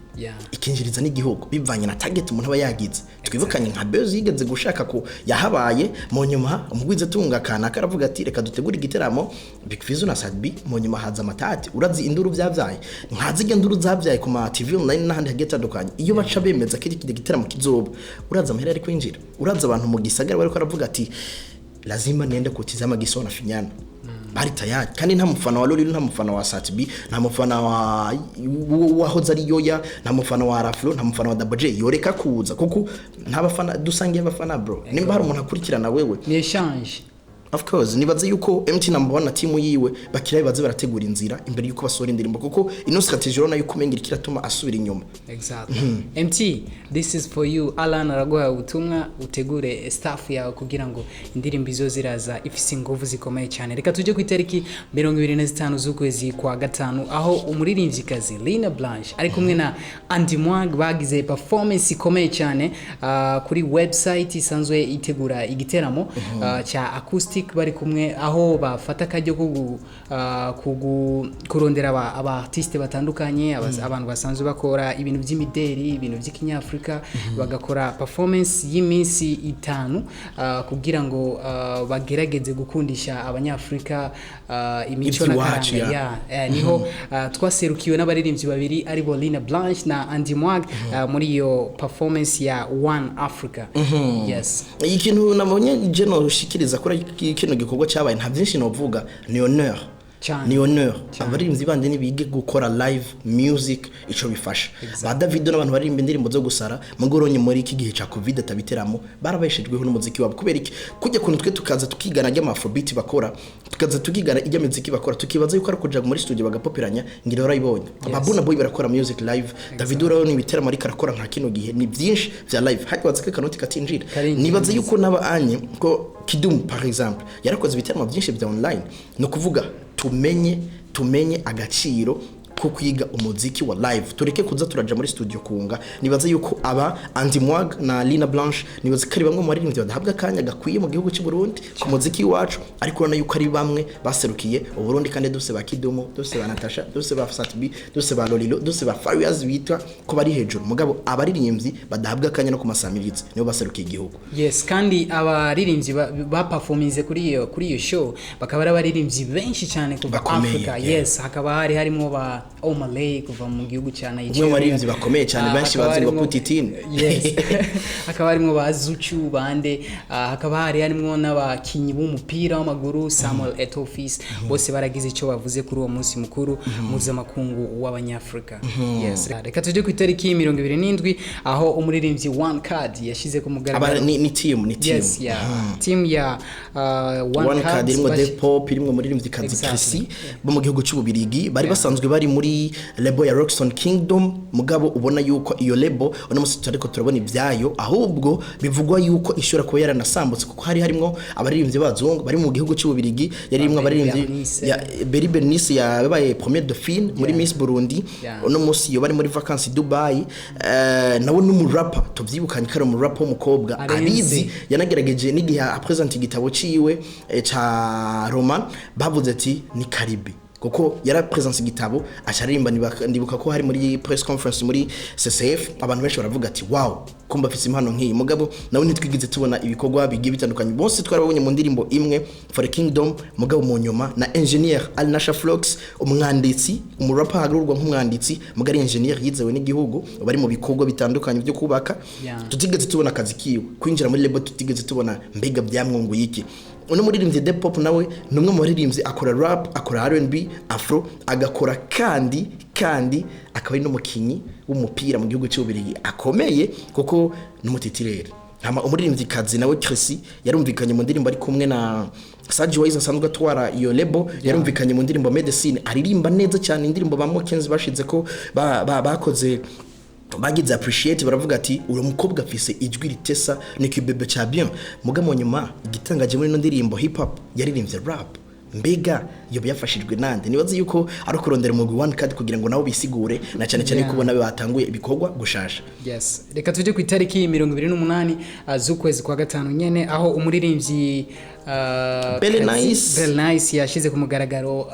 ikinjiriza n'igihugu, bivanye na target umuntu aba yagize. Twibukanye nka buzz yigeze gushaka ko yahabaye, mu nyuma umugwize tunga kanaka aravuga ati reka dutegure igiteramo Big Fizzo na Sadbi, mu nyuma haza amatati. Urazi induru byavyaye, nkazi induru zavyaye ku ma TV online n'ahandi hagiye hatandukanye. Iyo baca bemeza ko iki giteramo kizoba, uraza amahera ari kwinjira, uraza abantu mu gisagara bariko baravuga ati lazima niende kutizama gisi wanafinyana, bari tayari. Kandi nta mufana wa Lolilo, nta mufana wa Satbi, nta mufana wa wahoze ari Yoya, nta mufana wa Raflo, nta mufana wa Double J yoreka kuza, kuko nta bafana dusangiye abafana, bro. Nimba hari umuntu akurikirana wewe. Ni échange. Of course, nibaze yuko MT Number 1 na timu yiwe bakira baze barategura inzira imbere yuko basohora indirimbo, kuko ino strategy urabona yuko umenga iriko iratuma asubira inyuma. Exactly. MT, this is for you. Alan araguha ubutumwa, utegure staff yawe kugira ngo indirimbo izo ziraza ifise ingufu zikomeye cyane. Reka tujye ku itariki 25 z'ukwezi kwa gatanu, aho umuririmbyikazi Lina Blanche ari kumwe na Andy Mwag bagize performance ikomeye cyane kuri website isanzwe itegura igiteramo cya acoustic. Dramatic bari kumwe, aho bafata akaryo ko kurondera aba artiste batandukanye, abantu basanzwe bakora ibintu by'imideri, ibintu by'ikinyafrika, bagakora performance y'iminsi 5 kugira ngo bagerageze gukundisha abanyafrika imico Iby'iwacu, n'akaranga. ya. Ya, niho twaserukiwe n'abaririmbyi babiri, aribo Lina Blanche na Andy Mwag, muri iyo performance ya One Africa. Yes. Ikintu nabonye je noshikiriza kuri kino gikorwa cyabaye, nta byinshi novuga, ni honneur. Cyane. Ni honneur. Abaririmbyi bandi nibige gukora live music, ico bifasha. Ba Davido n'abantu baririmba indirimbo zo gusara mugoronye muri iki gihe ca Covid atabiteramo, barabeshejweho n'umuziki wabo. Kubera iki? Kujya kuntu twe tukaza tukigana ajya afrobeat bakora, tukaza tukigana ijya muziki bakora, tukibaza yuko ari kuja muri studio bagapoperanya. Ngira warayibonye. Yes. Burna Boy barakora music live, Davido urabona ibiteramo ariko arakora nka kino gihe, ni byinshi vya live. Hakibaza ko kanoti katinjira. Karinjira. Nibaza yuko n'aba anye ko Kidum par exemple yarakoze ibiteramo byinshi bya online. No kuvuga tumenye agaciro ko kwiga umuziki wa live, tureke kuza turaja muri studio kunga. Nibaza yuko aba Andy Mwag na Lina Blanche, nibaza ko ari bamwe mu baririmbyi badahabwa akanya gakwiye mu gihugu cy'u Burundi ku muziki wacu, ariko urabona yuko ari bamwe baserukiye u Burundi. Kandi duse ba Kidumu, duse ba Natasha, duse ba Satbi, duse ba Lolilo, duse ba Farious, bitwa ko bari hejuru, mugabo abaririmbyi badahabwa akanya no ku masamirizi nibo baserukiye igihugu. Yes, kandi abaririmbyi baperforminze kuri iyo show bakaba ari abaririmbyi benshi cyane kuva Bakomeye, Africa. Yes, hakaba hari harimo ba Omah Lay kuva mu gihugu cya Nigeria. Umwe mu baririmbyi bakomeye cyane, benshi hakaba bazi ngo harimo Putitine. Yes, hakaba harimo ba Zuchu bande, hakaba hari harimo n'abakinyi b'umupira w'amaguru, Samuel Eto'o Fils, bose baragize icyo bavuze kuri uwo munsi mukuru mpuzamakungu w'abanyafrika. Yes, reka tujye ku itariki 27, aho umuririmbyi One Card yashyize ku mugaragaro Aba ni team, ni team. Yes, yeah. Team ya One, One Card irimo Cards The Pop, irimo umuririmbyikazi Exactly. Chrissy bo mu gihugu cy'Ububirigi, bari basanzwe bari muri label ya Rockstone Kingdom. Mugabo ubona yuko iyo label uno munsi tutariko turabona ibyayo, ahubwo bivugwa yuko ishobora kuba yaranasambutse, kuko hari harimo abaririmbyi b'abazungu bari mu gihugu cy'Ububirigi, yari irimo Ba Berry abaririmbyi Bernice. ya Berry Bernice yabaye première dauphine muri Miss Burundi. Uno munsi iyo bari muri vacances i Dubai, nawe n'umurapa tuvyibukanye ko ari umurapa w'umukobwa Arenze. abizi, yanagerageje n'igihe apresenta igitabo ciwe ca roman, bavuze ati ni karibi, kuko yarapresenta igitabo aca aririmba. Ndibuka ko hari muri press conference muri CCF, abantu benshi baravuga ati: "Wow, kumba afise impano nk'iyi." Mugabo nawe ntitwigeze tubona ibikorwa bigiye bitandukanye. Bose twarabonye mu ndirimbo imwe For the Kingdom. Mugabo mu nyuma na engineer Alnasha Flox, umwanditsi, umurapa ahagarurwa nk'umwanditsi, mugari engineer yizewe n'igihugu, bari mu bikorwa bitandukanye byo kubaka, tutigeze tubona akazi kiwe kwinjira muri label, tutigeze tubona mbega byamwunguye iki. Uno muririmbyi The Pop nawe ni umwe mu baririmbyi akora rap, akora R&B, afro, agakora kandi akaba ari n'umukinyi w'umupira mu gihugu cy'Ububirigi akomeye, kuko ni umutitirere. Hama umuririmbyikazi nawe Chrissy yarumvikanye mu ndirimbo ari kumwe na Saji Wise asanzwe atwara iyo label, yarumvikanye mu ndirimbo Medicine, aririmba neza cyane, indirimbo ba Mokenzi bashize ko bakoze bagize appreciate, baravuga ati: "Uwo mukobwa afise ijwi ritesa, ni kibebe cha bien." Muga mu nyuma igitangaje muri ino ndirimbo hip hop yaririmbye rap. Mbega iyo byafashijwe nande? Nibaze yuko ari kurondera umugwi One Card kugira ngo nabo bisigure, na cyane cyane ko ubona batanguye ibikorwa gushasha. Yes, reka tujye ku itariki 28 z'ukwezi kwa gatanu nyene, aho umuririmbyi Belle Kazi- Nice. Belle Nice yashyize ku mugaragaro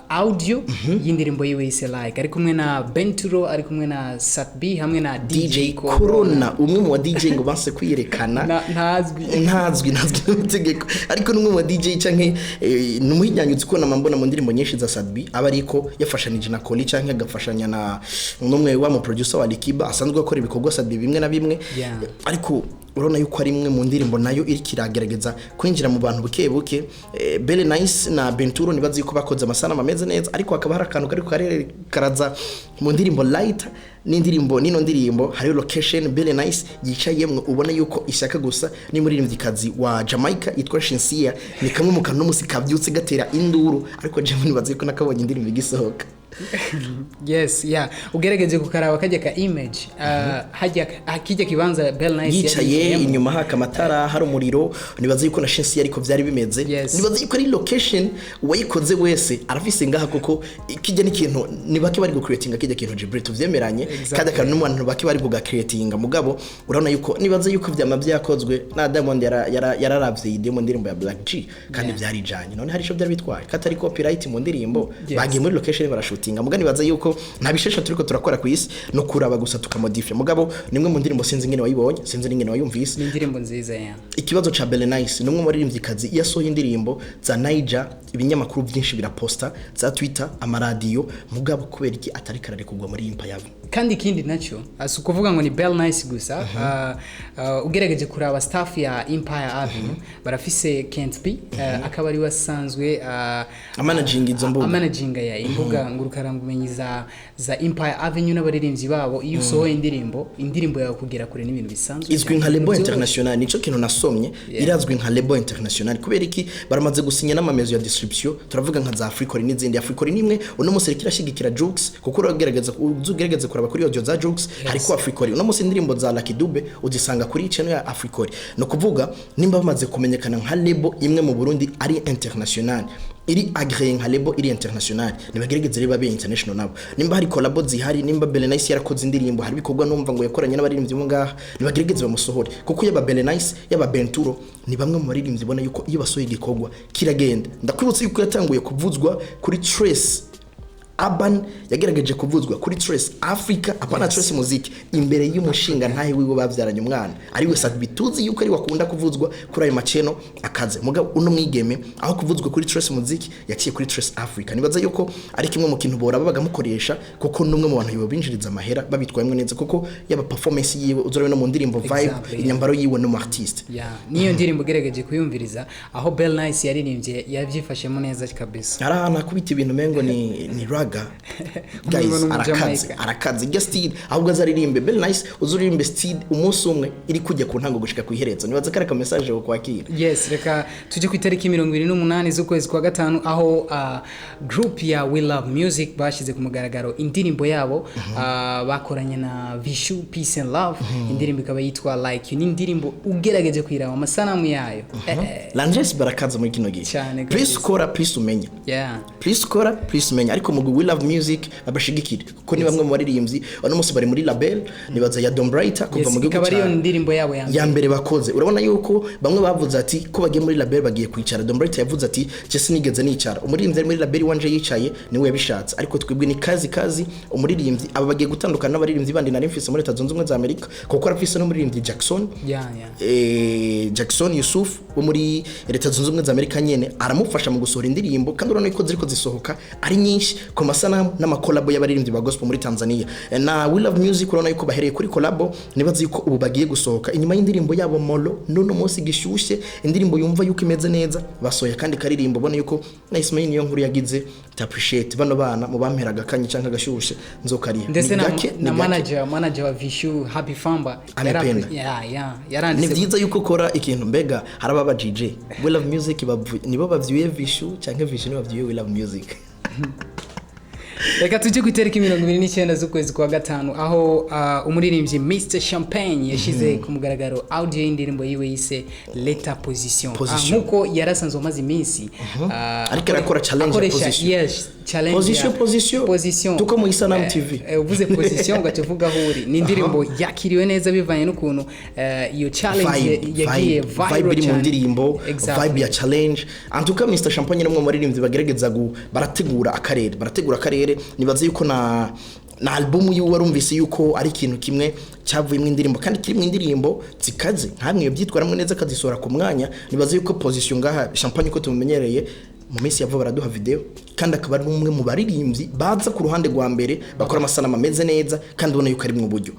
audio y'indirimbo yiwe yise Like, ari kumwe na Benturo, ari kumwe na Satb hamwe na DJ, DJ Corona, umwe mu ba DJ ngo banse kwiyerekana. Ntazwi. Ntazwi n'amategeko, ariko n'umwe mu ba DJ canke ni umuhinyanyuzi, ko namambona mu ndirimbo nyinshi za Sadbi aba ariko yafashanije na Koli canke agafashanya na n'umwe wa mu producer wa Likiba asanzwe akora ibikorwa Sadbi bimwe na bimwe. Ariko urabona yuko ari imwe mu ndirimbo nayo iriko iragerageza kwinjira mu bantu buke buke. Belle Nice na Benturo nibazi yuko bakoze amasanamu ameze neza, ariko hakaba hari akantu kariko karaza mu ndirimbo Light n'indirimbo nino ndirimbo. Hariyo location Belle Nice yicayemwo, ubona yuko ishaka gusa ni muririmvyikazi wa Jamaica yitwa Shensia. Ni kamwe mu kantu n'umusi kavyutse gatera induru, ariko jewe nibazi yuko nakabonye indirimbo igisohoka. Yes, yeah, ugerageje kukaraba kajya ka image, hajya kijya kibanza Bell Nice yicaye yarinjiyemo. Inyuma haka amatara, hari umuriro. Nibaza yuko na shensi ariko byari bimeze. Nibaza yuko ari location uwayikoze wese arafise ngaha, kuko kijya n'ikintu ni bake bari gucreatinga kijya kintu, Jibril, tuvyemeranye. Kandi akantu n'umuntu bake bari kugacreatinga, mugabo urabona yuko nibaza yuko vyama byakozwe na Diamond yararavye iyi mu ndirimbo ya Black G kandi byarijanye. None hari ico byari bitwaye katari copyright mu ndirimbo? Bagiye muri location barashutinga, mugabo nibaza yuko nta bishesha turiko turakora ku isi, no kuraba gusa tukamodifya. Mugabo nimwe mu ndirimbo, sinzi ingene wayibonye, sinzi n'ingene wayumvise. Ni indirimbo nziza ya Ikibazo ca Berenice ni umwe mu baririmvyikazi iyo asohoye indirimbo za Niger, ibinyamakuru byinshi biraposta, za Twitter, amaradiyo, mugabo kubera iki atari kararekurwa muri Empire? Kandi ikindi nacyo si ukuvuga ngo ni Bell Nice gusa. Ugerageje kuraba staff ya Empire Avenue, barafise Kent B, akaba ari we asanzwe Amanaginga izo mbuga. Amanaginga ya imbuga ngurukanabumenyi za Empire Avenue n'abaririmbyi babo. Iyo usohoye indirimbo, indirimbo yawe kugera kure n'ibintu bisanzwe Izwi cyane. nka label Byoroshye. international, nico kintu nasomye. Irazwi nka label international kubera iki? Baramaze gusinya n'amamezo ya distribution, turavuga nka za Africori n'izindi. Africori nimwe uno munsi iriko irashigikira Jux, kuko uragerageza ugerageza kuraba kuri audio za Jux hariko Africori. Uno munsi indirimbo za Lucky Dube uzisanga kuri channel ya Africori. No kuvuga nimba bamaze kumenyekana nka label imwe mu Burundi ari international, iri agréé nka label iri international, nibagerageze rero babe international nabo. Nimba hari collabo zihari, nimba Berenice yarakoze indirimbo, hari ibikorwa numva ngo yakoranye n'abaririmbyi bo ngaha, nibagerageze bamusohore, kuko yaba Berenice, yaba Benturo, ni bamwe mu baririmbyi ubona yuko iyo basohoye igikorwa kiragenda. Ndakwibutsa yuko yatanguye kuvuzwa kuri Trace Urban, yagerageje kuvuzwa kuri Trace Africa, apana Trace Music, imbere y'umushinga ntahe wiwe bavyaranye umwana ari we Sat-B. Tuzi yuko ari wakunda kuvuzwa kuri ayo maceno akaze, mugabo uno mwigeme aho kuvuzwa kuri Trace Music yaciye kuri Trace Africa. Nibaza yuko ari kimwe mu kintu bora bagamukoresha, kuko numwe mu bantu binjiriza amahera babitwayemwe neza, kuko yaba performance yiwe uzurabe no mu ndirimbo vibe, inyambaro yiwe no mu artiste. Yeah. Niyo ndirimbo ugerageje kuyumviriza aho Bell Nice yaririmbye, yabyifashemo neza kabisa. Hari ahantu akubita ibintu mengo ni raga, guys. Umengo ni Arakaze. Umujamaica. Arakaze iryo style, ahubwo azaririmbe Bell Nice, uzuririmbe style umunsi umwe iri kujya ku ntango gushika ku iherezo. Nibaza ko ari aka message ko kwakira. Yes, reka tujye ku itariki 28 z'ukwezi kwa gatanu, aho group ya We Love Music bashyize ku mugaragaro indirimbo yabo bakoranye na Vishu Peace and Love. Indirimbo ikaba yitwa Like You. Ni indirimbo ugerageje kuyiraba amasanamu yayo Langes barakaza muri kino gihe. Cyane Please kabisa. kora, please umenya. Please kora, please umenya. Ariko mu We Love Music babashigikire, kuko ni bamwe mu baririmbyi uno munsi bari muri label nibaza ya Dombrighter kuva Yes, mu gihugu ikaba ariyo cya ndirimbo yabo ya mbere. Ya mbere bakoze. Urabona yuko bamwe bavuze ati ko bagiye muri label bagiye kwicara. Dombrighter yavuze ati je sinigeze nicara, umuririmbyi ari muri label wanje yicaye niwe yabishatse, ariko twebwe ni kazi kazi. Umuririmbyi aba bagiye gutandukana n'abaririmbyi bandi nari mfise muri Leta Zunze Ubumwe za Amerika, kuko arafise n'umuririmbyi Jackson, Jackson Yusuf wo muri Leta Zunze Ubumwe za Amerika nyene, aramufasha mu gusohora indirimbo, kandi urabona ko ziriko zisohoka ari nyinshi ku masanamu n'amakolabo y'abaririmbyi ba gospel muri Tanzania. Na We Love Music urabona yuko bahereye kuri collabo, nibaza yuko ubu bagiye gusohoka inyuma y'indirimbo yabo Molo n'uno munsi gishushe, indirimbo yumva yuko imeze neza. Basohoye kandi karirimbo ubona yuko na Ismail niyo nkuru yagize to appreciate bano bana mu bamperaga kanye canke agashushe nzokariha. Ndetse Ni na, gake, ni na gake. manager wa Vishu Happy Famba Amependa. Yeah, Ni yaranditse. byiza yuko ukora ikintu. Mbega haraba aba DJ We Love Music nibo bavyuye Vishu canke Vishu nibo bavyuye We Love Music? Reka tujye ku itariki 29 z'ukwezi kwa gatanu, aho umuririmbyi Mr Champagne yashyize ku mugaragaro audio y'indirimbo yiwe yise Leta Position. Position. Nk'uko yarasanzwe amaze iminsi Ariko arakora challenge ya akoresha position. Yes, challenge Position, ya position. Position. Tuko mu Isanamu TV. Uvuze position ugaca uvuga aho uri. Ni indirimbo yakiriwe neza bivanye n'ukuntu iyo challenge Vibe, yagiye vibe, viral vibe iri mu cyane. ndirimbo. Vibe ya challenge. En tout cas Mr Champagne ni umwe mu baririmbyi bagerageza barategura akarere, barategura akarere. Nibaze yuko na album yiwe warumvise yuko ari ikintu kimwe cyavuyemo indirimbo, kandi kirimo indirimbo zikaze nkamwe iyo byitwaramwe neza akazisohora ku mwanya. Nibaze yuko position ngaha Champagne uko tumumenyereye mu minsi ya vuba baraduha video, kandi akaba ari umwe mu baririmbyi baza ku ruhande rwa mbere bakora amasanamu ameze neza, kandi ubona yuko ari mu buryo.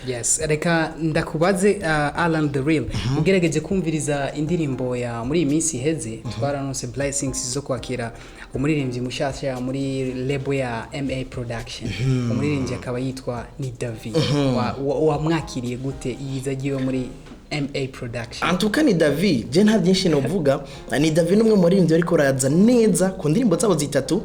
Yes, reka ndakubaze, Alan the Real, ugerageje kumviriza indirimbo ya muri iyi minsi iheze, twaranose blessings zo kwakira umuririmbyi mushasha muri label ya MA Production, umuririmbyi akaba yitwa ni David. Wamwakiriye gute yiza agiye muri MA Production? Antuka ni David, je nta byinshi novuga. Ni David numwe mu baririmbyi ariko baraza neza ku ndirimbo zabo zitatu.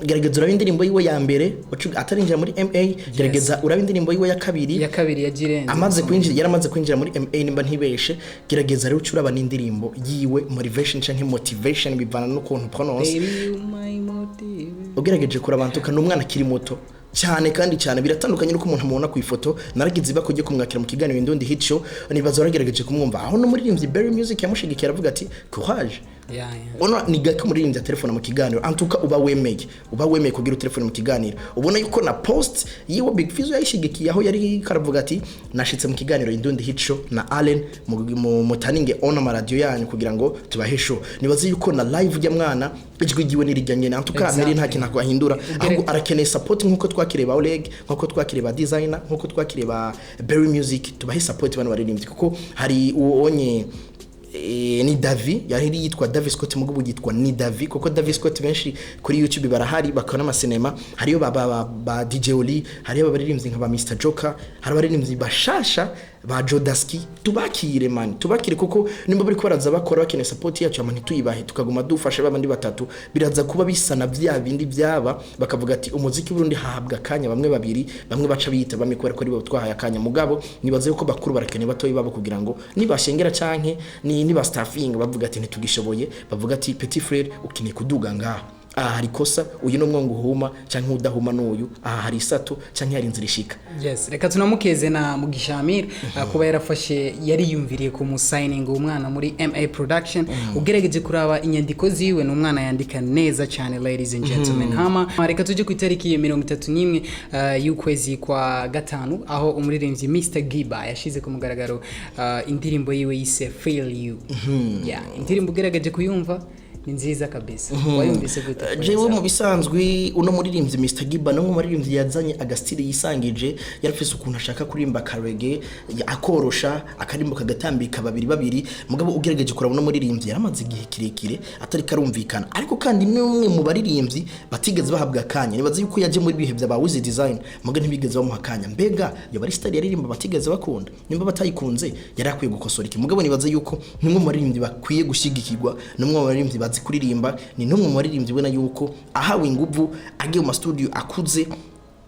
Gerageza urabe indirimbo yiwe ya mbere atarinjira muri MA. Gerageza urabe indirimbo yiwe ya kabiri. Ya kabiri ya Jirenze. Amaze kwinjira, yaramaze kwinjira muri MA nimba ntibeshe. Gerageza rero ucuraba n'indirimbo yiwe Motivation canke Motivation, bivana n'ukuntu prononce. Baby, you my motive. Ugerageje kuraba antuka ni umwana akiri muto cyane, kandi cyane biratandukanye nuko umuntu amubona ku ifoto. Naragize ibako ryo kumwakira mu kiganiro Indundi Hit Show, nibaza waragerageje kumwumva, aho n'umuririmbyi Berry Music yamushigikiye, aravuga ati courage. Ona ni gake umuririmbyi telefone mu kiganiro, antuka uba wemeye kugira telefone mu kiganiro. Ubona yuko na post yiwe Big Fizzo yayishigikiye, aho yari karavuga ati nashitse mu kiganiro Indundi Hit Show na Allen mu mutaninge on amaradiyo yanyu kugira ngo tubahe show. Nibaze yuko na live ujya mwana ijwi ryiwe nirijya nyene, antuka Mary nta kintu ahindura, ahubwo arakeneye support nkuko twakiriye ba Oleg, nkuko twakiriye ba designer, nkuko twakiriye ba Berry Music. Tubahe support bano baririmbyi, kuko hari uwonye ni Davi, yari yitwa Davi Scott, mugubu yitwa ni Davi, kuko Davi Scott benshi kuri YouTube barahari bakora amasinema. Hariyo ba DJ Oli, hariyo abaririmbyi nka ba Mr Joker, hari abaririmbyi bashasha ba Jodaski. Tubakire man, tubakire, kuko nimba bari baraza bakora bakeneye support yacu, ama ntituyibahe tukaguma dufasha babandi batatu, biraza kuba bisa na vya bindi byaba bakavuga ati umuziki w'Uburundi hahabwa akanya bamwe babiri, bamwe baca biyita bamwe kubera ko ari bo twahaye akanya. Mugabo nibaze yuko bakuru barakeneye batoyi babo, kugira ngo nibashengera canke ni niba staffing bavuga ati ntitugishoboye, bavuga ati petit frère ukeneye kuduga ngaha, aha hari kosa, uyu ni umwongo uhuma canke udahuma n'uyu, aha hari isato canke hari inzira ishika. Yes, reka tunamukeze na Mugisha Amir kuba yarafashe, yariyumviriye ku musayininga umwana muri MA Production. Ugerageje kuraba inyandiko ziwe, ni umwana yandika neza cyane, ladies and gentlemen. Hama reka tujye ku itariki ya 31 y'ukwezi kwa gatanu, aho umuririmbyi Mr Giba yashize ku mugaragaro indirimbo yiwe yise Feel You. Yeah, indirimbo ugerageje kuyumva ni nziza kabisa. Wayumvise gute? Jewe mu bisanzwe uno muririmbyi Mr Giba no mu muririmbyi yazanye agastyle yisangije, yarafise ukuntu ashaka kuririmba karege akorosha akarimbo kagatambika babiri babiri. Mugabo ugerageje kuraba uno muririmbyi yaramaze igihe kirekire atari karumvikana, ariko kandi ni umwe mu baririmbyi batigeze bahabwa akanya. Nibaza yuko yaje muri bihe bya ba Wiz Design, muga ntibigeze bamuha akanya. Mbega yoba ari style yaririmba batigeze bakunda? Nimba batayikunze yari akwiye gukosora iki? Mugabo nibaza yuko ni umwe mu baririmbyi bakwiye gushigikirwa, ni umwe mu baririmbyi bazi kuririmba, ni n'umwe mu baririmbyi ubona yuko ahawe inguvu agiye mu studio akuze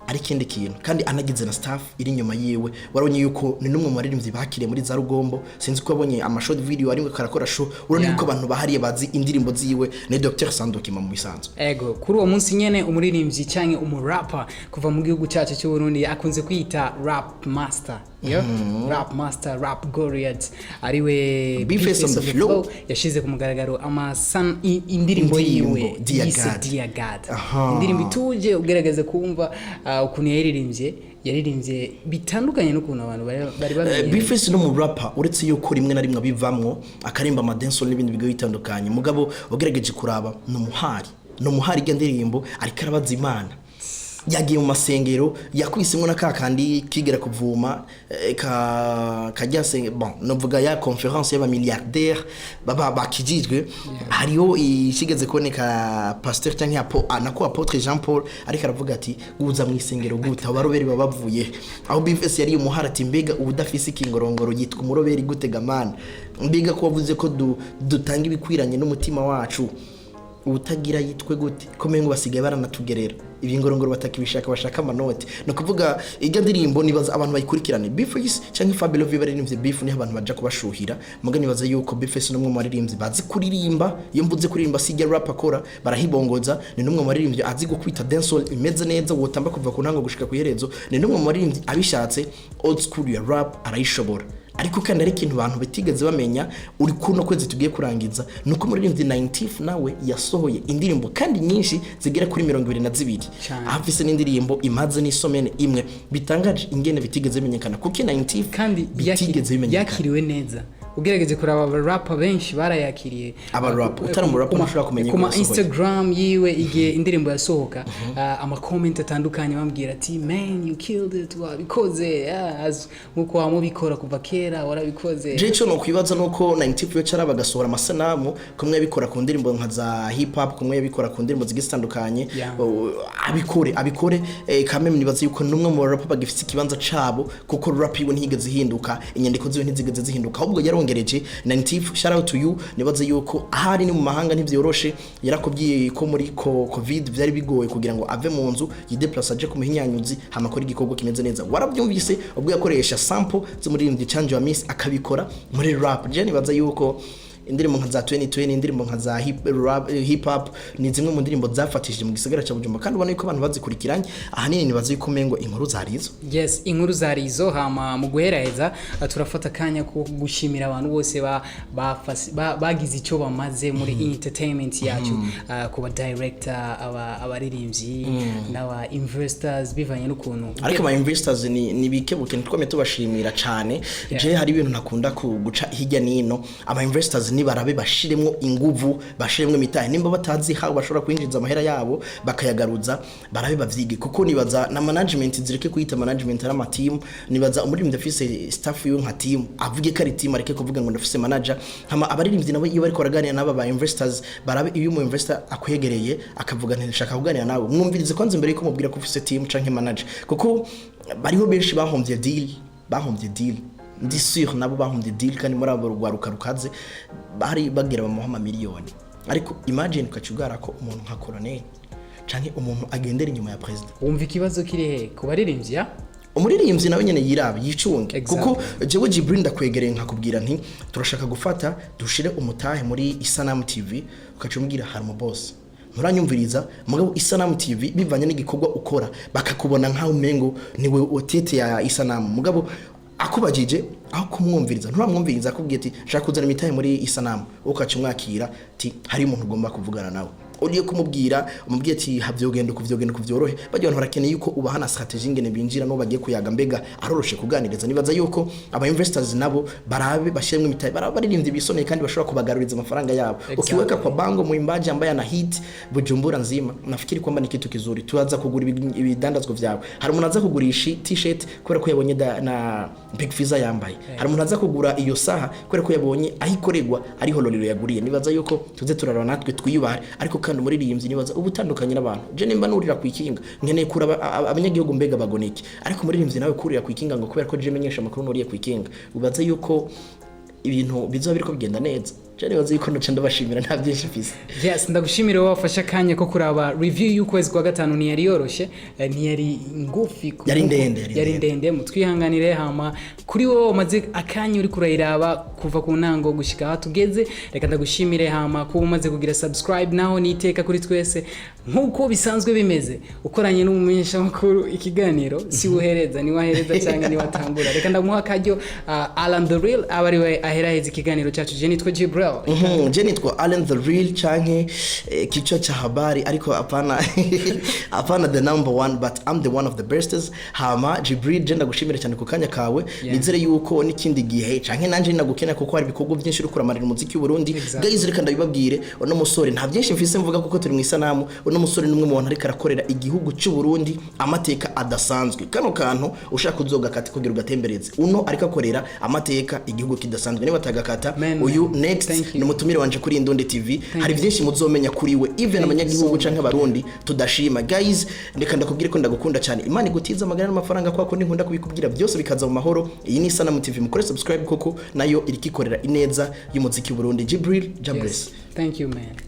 ari ikindi kintu, kandi anagize na staff iri inyuma yiwe. Warabonye yuko ni n'umwe mu baririmbyi bakiriye muri za Rugombo, sinzi ko wabonye amashort video arimo karakora show, urabona yuko abantu bahariye bazi indirimbo ziwe. Ni Dr Sandokima mu bisanzwe. Ego, kuri uwo munsi nyene umuririmbyi canke umurapa kuva mu gihugu cyacu cy'u Burundi akunze kwita Rap Master, yo Rap Master, Rap Goliath, ariwe B-Face on the Floor, yashize ku mugaragaro amasan indirimbo Indirimbo, yiwe Dear yise God. Dear God. Indirimbo ituje, ugerageza kumva ukuntu yaririmbye bitandukanye n'ukuntu abantu bari bamenyereye. B-Face no mu rapper, uretse yuko rimwe na rimwe abivamwo akarimba ama dancehall n'ibindi bigiye bitandukanye, mugabo ugerageje kuraba ni umuhari. Ijya ndirimbo ariko arabaza Imana, yagiye mu masengero, yakwisemwo na kakandi kigera kuvuma ka kajya se, bon, novuga ya conférence y'aba milliardaire baba bakijijwe. Hariho ishigeze kuboneka pasteur cyangwa nako apôtre Jean Paul ariko aravuga ati guza mu isengero gute, abo baroberi baba bavuye aho. B-Face yari umuhara ati mbega ubudafise ikingorongoro yitwa umuroberi gute gamana? Mbega ko wavuze ko dutanga ibikwiranye n'umutima wacu, ubutagira yitwe gute? Ko mengo basigaye baranatugerera ibingorongoro, batakibishaka, bashaka amanoti. Ni ukuvuga ijya ndirimbo nibaza abantu bayikurikirane. B-Face cyangwa Fabio baririmbye Beef, niho abantu baja kubashuhira. Muga nibaza yuko B-Face n'umwe mu baririmbyi bazi kuririmba. Iyo mvuze kuririmba sijya rap akora barahibongoza. Ni n'umwe mu baririmbyi azi gukwita dancehall imeze neza, wotamba kuva ku ntango gushika ku iherezo. Ni n'umwe mu baririmbyi abishatse old school ya rap arayishobora. Ariko kandi ari ikintu abantu batigeze bamenya uri kuno kwezi tugiye kurangiza, nuko umuririmbyi 90 nawe yasohoye indirimbo kandi nyinshi zigera kuri 22. Cyane. Aho afise n'indirimbo imaze n'isomene imwe. Bitangaje ingene bitigeze bimenyekana, kuko 90 kandi bitigeze bimenyekana. Yakiriwe neza, ugerageje kuraba abarapa benshi barayakiriye. Abarapa, utari umurapa ntushobora kumenya ku ko ma yasohoye. Instagram yiwe igihe indirimbo yasohoka, ama comment atandukanye bambwira ati man, you killed it, wabikoze, yeah, nkuko wamubikora kuva kera, warabikoze. Je ico nokwibaza nuko 90 yo cara bagasohora amasanamu kumwe yabikora ku ndirimbo nka za hip hop, kumwe yabikora ku ndirimbo zigiye zitandukanye. Abikore kameme. Nibaza yuko numwe mu rap bagifite ikibanza cabo, kuko rap iwe ntiyigeze ihinduka, inyandiko ziwe ntizigeze zihinduka, ahubwo yarongeye. Yarongereje 90. Shout out to you. Nibaze yuko ahari ni mu mahanga ntivyoroshe. Yarakubwiye ko muri COVID byari bigoye kugira ngo ave mu nzu, yideplace, aje ku muhinyanyuzi, hama akora igikorwa kimeze neza. Warabyumvise ubwo yakoresha sample z'umuririmbyi Chanjo wa Miss, akabikora muri rap. Je nibaza yuko indirimbo nka za 2020, indirimbo nka za hip, rap, hip hop ni zimwe mu ndirimbo zafatishije mu gisagara cya Bujumbura, kandi ubona yuko abantu bazikurikiranye. Ahanini nibaza yuko umengo inkuru zarizo. Yes, inkuru zarizo. Hama mu guheraheza, turafata akanya ko gushimira abantu bose bagize icyo bamaze muri entertainment yacu, ku ba director, abaririmbyi n'aba investors, bivanye n'ukuntu. Ariko aba investors ni bikebuke, ntitwame tubashimira cyane. Je hari ibintu ntakunda guca hirya nino. Aba investors nibarabe bashiremwo inguvu, bashiremwo imitahe. Nimba batazi how bashobora kwinjiza amahera yabo bakayagaruza, barabe bavyige, kuko nibaza na management zireke kuyita management, ari ama team. Nibaza umuririmbyi afise staff yiwe nka team, avuge ko ari team, areke kuvuga ngo ndafise manager. Hama abaririmbyi nabo, iyo bariko baraganira n'aba ba investors, barabe iyo umu investor akwegereye akavuga nti "Ndashaka kuganira nawe", mwumvirize kwanza imbere yuko mubwira ko ufise team canke manager, kuko bariho benshi bahomvye deal, bahomvye deal. Ndi sûr nabo bahomvye deal, kandi muri abo rugwaruka rukaze bari bagira bamuha amamiliyoni. Ariko imagine ukacugara ko umuntu nka colonel canke umuntu agendera inyuma ya president. Wumva ikibazo kiri he? Ku baririmbyi ya? Umuririmbyi nawe nyene yirabe, yicunge. Exactly. Kuko jewe Jibril ndakwegereye nkakubwira nti "Turashaka gufata dushire umutahe muri Isanamu TV", ukaca umbwira hari umu boss, nturanyumviriza. Mugabo Isanamu TV, bivanye n'igikorwa ukora, bakakubona nkaho umengo niwe otete ya Isanamu. Mugabo akubajije, aho kumwumviriza nturamwumviriza. Akubwiye ati "Shaka kuzana imitahe muri Isanamu", ukaca umwakira ati "Hari umuntu ugomba kuvugana nawe". Uriye kumubwira, umubwiye ati "Havyogenda uku, vyogenda uku, vyorohe". Bajya abantu barakeneye yuko ubaha na strategy ingene binjira no bagiye kuyaga, mbega aroroshe kuganiriza. Nibaza yuko aba investors nabo barabe bashyiremo imitahe, barabe baririmbye bisoneye kandi bashobora kubagaruriza amafaranga yabo. Ukiweka kwa bango mwimbaji ambaye ana hit Bujumbura nzima, nafikiri kwamba ni kitu kizuri. Tuaza kugura ibidandazwa vyawe. Hari umuntu aza kugurisha t-shirt kubera ko yabonye na Big Fizzo yambaye. Hari umuntu aza kugura iyo saha kubera ko yabonye aho ikorerwa ariho Lolilo yaguriye. Nibaza yuko tuze turaraba natwe twiyubare. Ariko kandi umuririmbyi nibaza uba utandukanye n'abantu. Je nimba nurira ku ikinga, nkeneye kuraba abanyagihugu mbega bagoneke. Ariko umuririmbyi nawe kurira ku ikinga ngo kubera ko je menyesha amakuru nuriye ku ikinga, ubaza yuko ibintu bizoba biriko bigenda neza? Je nibaza yuko noca ndabashimira, nta byinshi mfise. Yes, ndagushimira wowe wafashe akanya ko kuraba review y'ukwezi kwa gatanu. Ntiyari yoroshe, ntiyari ngufi. Yari ndende, yari yari ndende. ndende, mutwihanganire. Hama kuri wowe umaze akanya uri kurayiraba kuva ku ntango gushika aho tugeze, reka ndagushimire. Hama kuba umaze kugira subscribe naho ni iteka kuri twese. Nk'uko bisanzwe bimeze, ukoranye n'umumenyeshamakuru, ikiganiro si uhereza, niwe ahereza cyangwa niwe atangura. Reka ndamuha akaryo, Alan the Real, aba ari we aheraheza ikiganiro cyacu. Je nitwa Jibril. Je nitwa Allen the Real canke kichwa cha habari, ariko hapana, hapana the number one, but I'm the one of the bestest. Hama Jibril, je ndagushimira cyane ku kanya kawe. Nizere yuko n'ikindi gihe canke nanje nagukena, kuko hari ibikorwa byinshi uri kuramarira umuziki w'u Burundi. Guys, reka ndabibabwire, uno musore nta byinshi mfise mvuga kuko turi mu isanamu. Uno musore ni umwe mu bantu ariko arakorera igihugu cy'u Burundi amateka adasanzwe. Kano kantu ushaka uzogakata kugira ugatembereze. Uno ariko akorera amateka igihugu kidasanzwe. Niba atagakata Man, uyu man. next Thank you. ni umutumire wanje kuri Indundi TV. Hari byinshi muzomenya kuri we, even abanyagihugu so canke abarundi tudashima. Guys, ndeka ndakubwire ko ndagukunda cyane. Imana igutiza amagara n'amafaranga, kwa ko nkunda kubikubwira byose bikaza mu mahoro. Iyi ni Isanamu TV, mukore subscribe koko nayo irikikorera ineza y'umuziki w'u Burundi. Jibril Jabless. Yes. Thank you, man.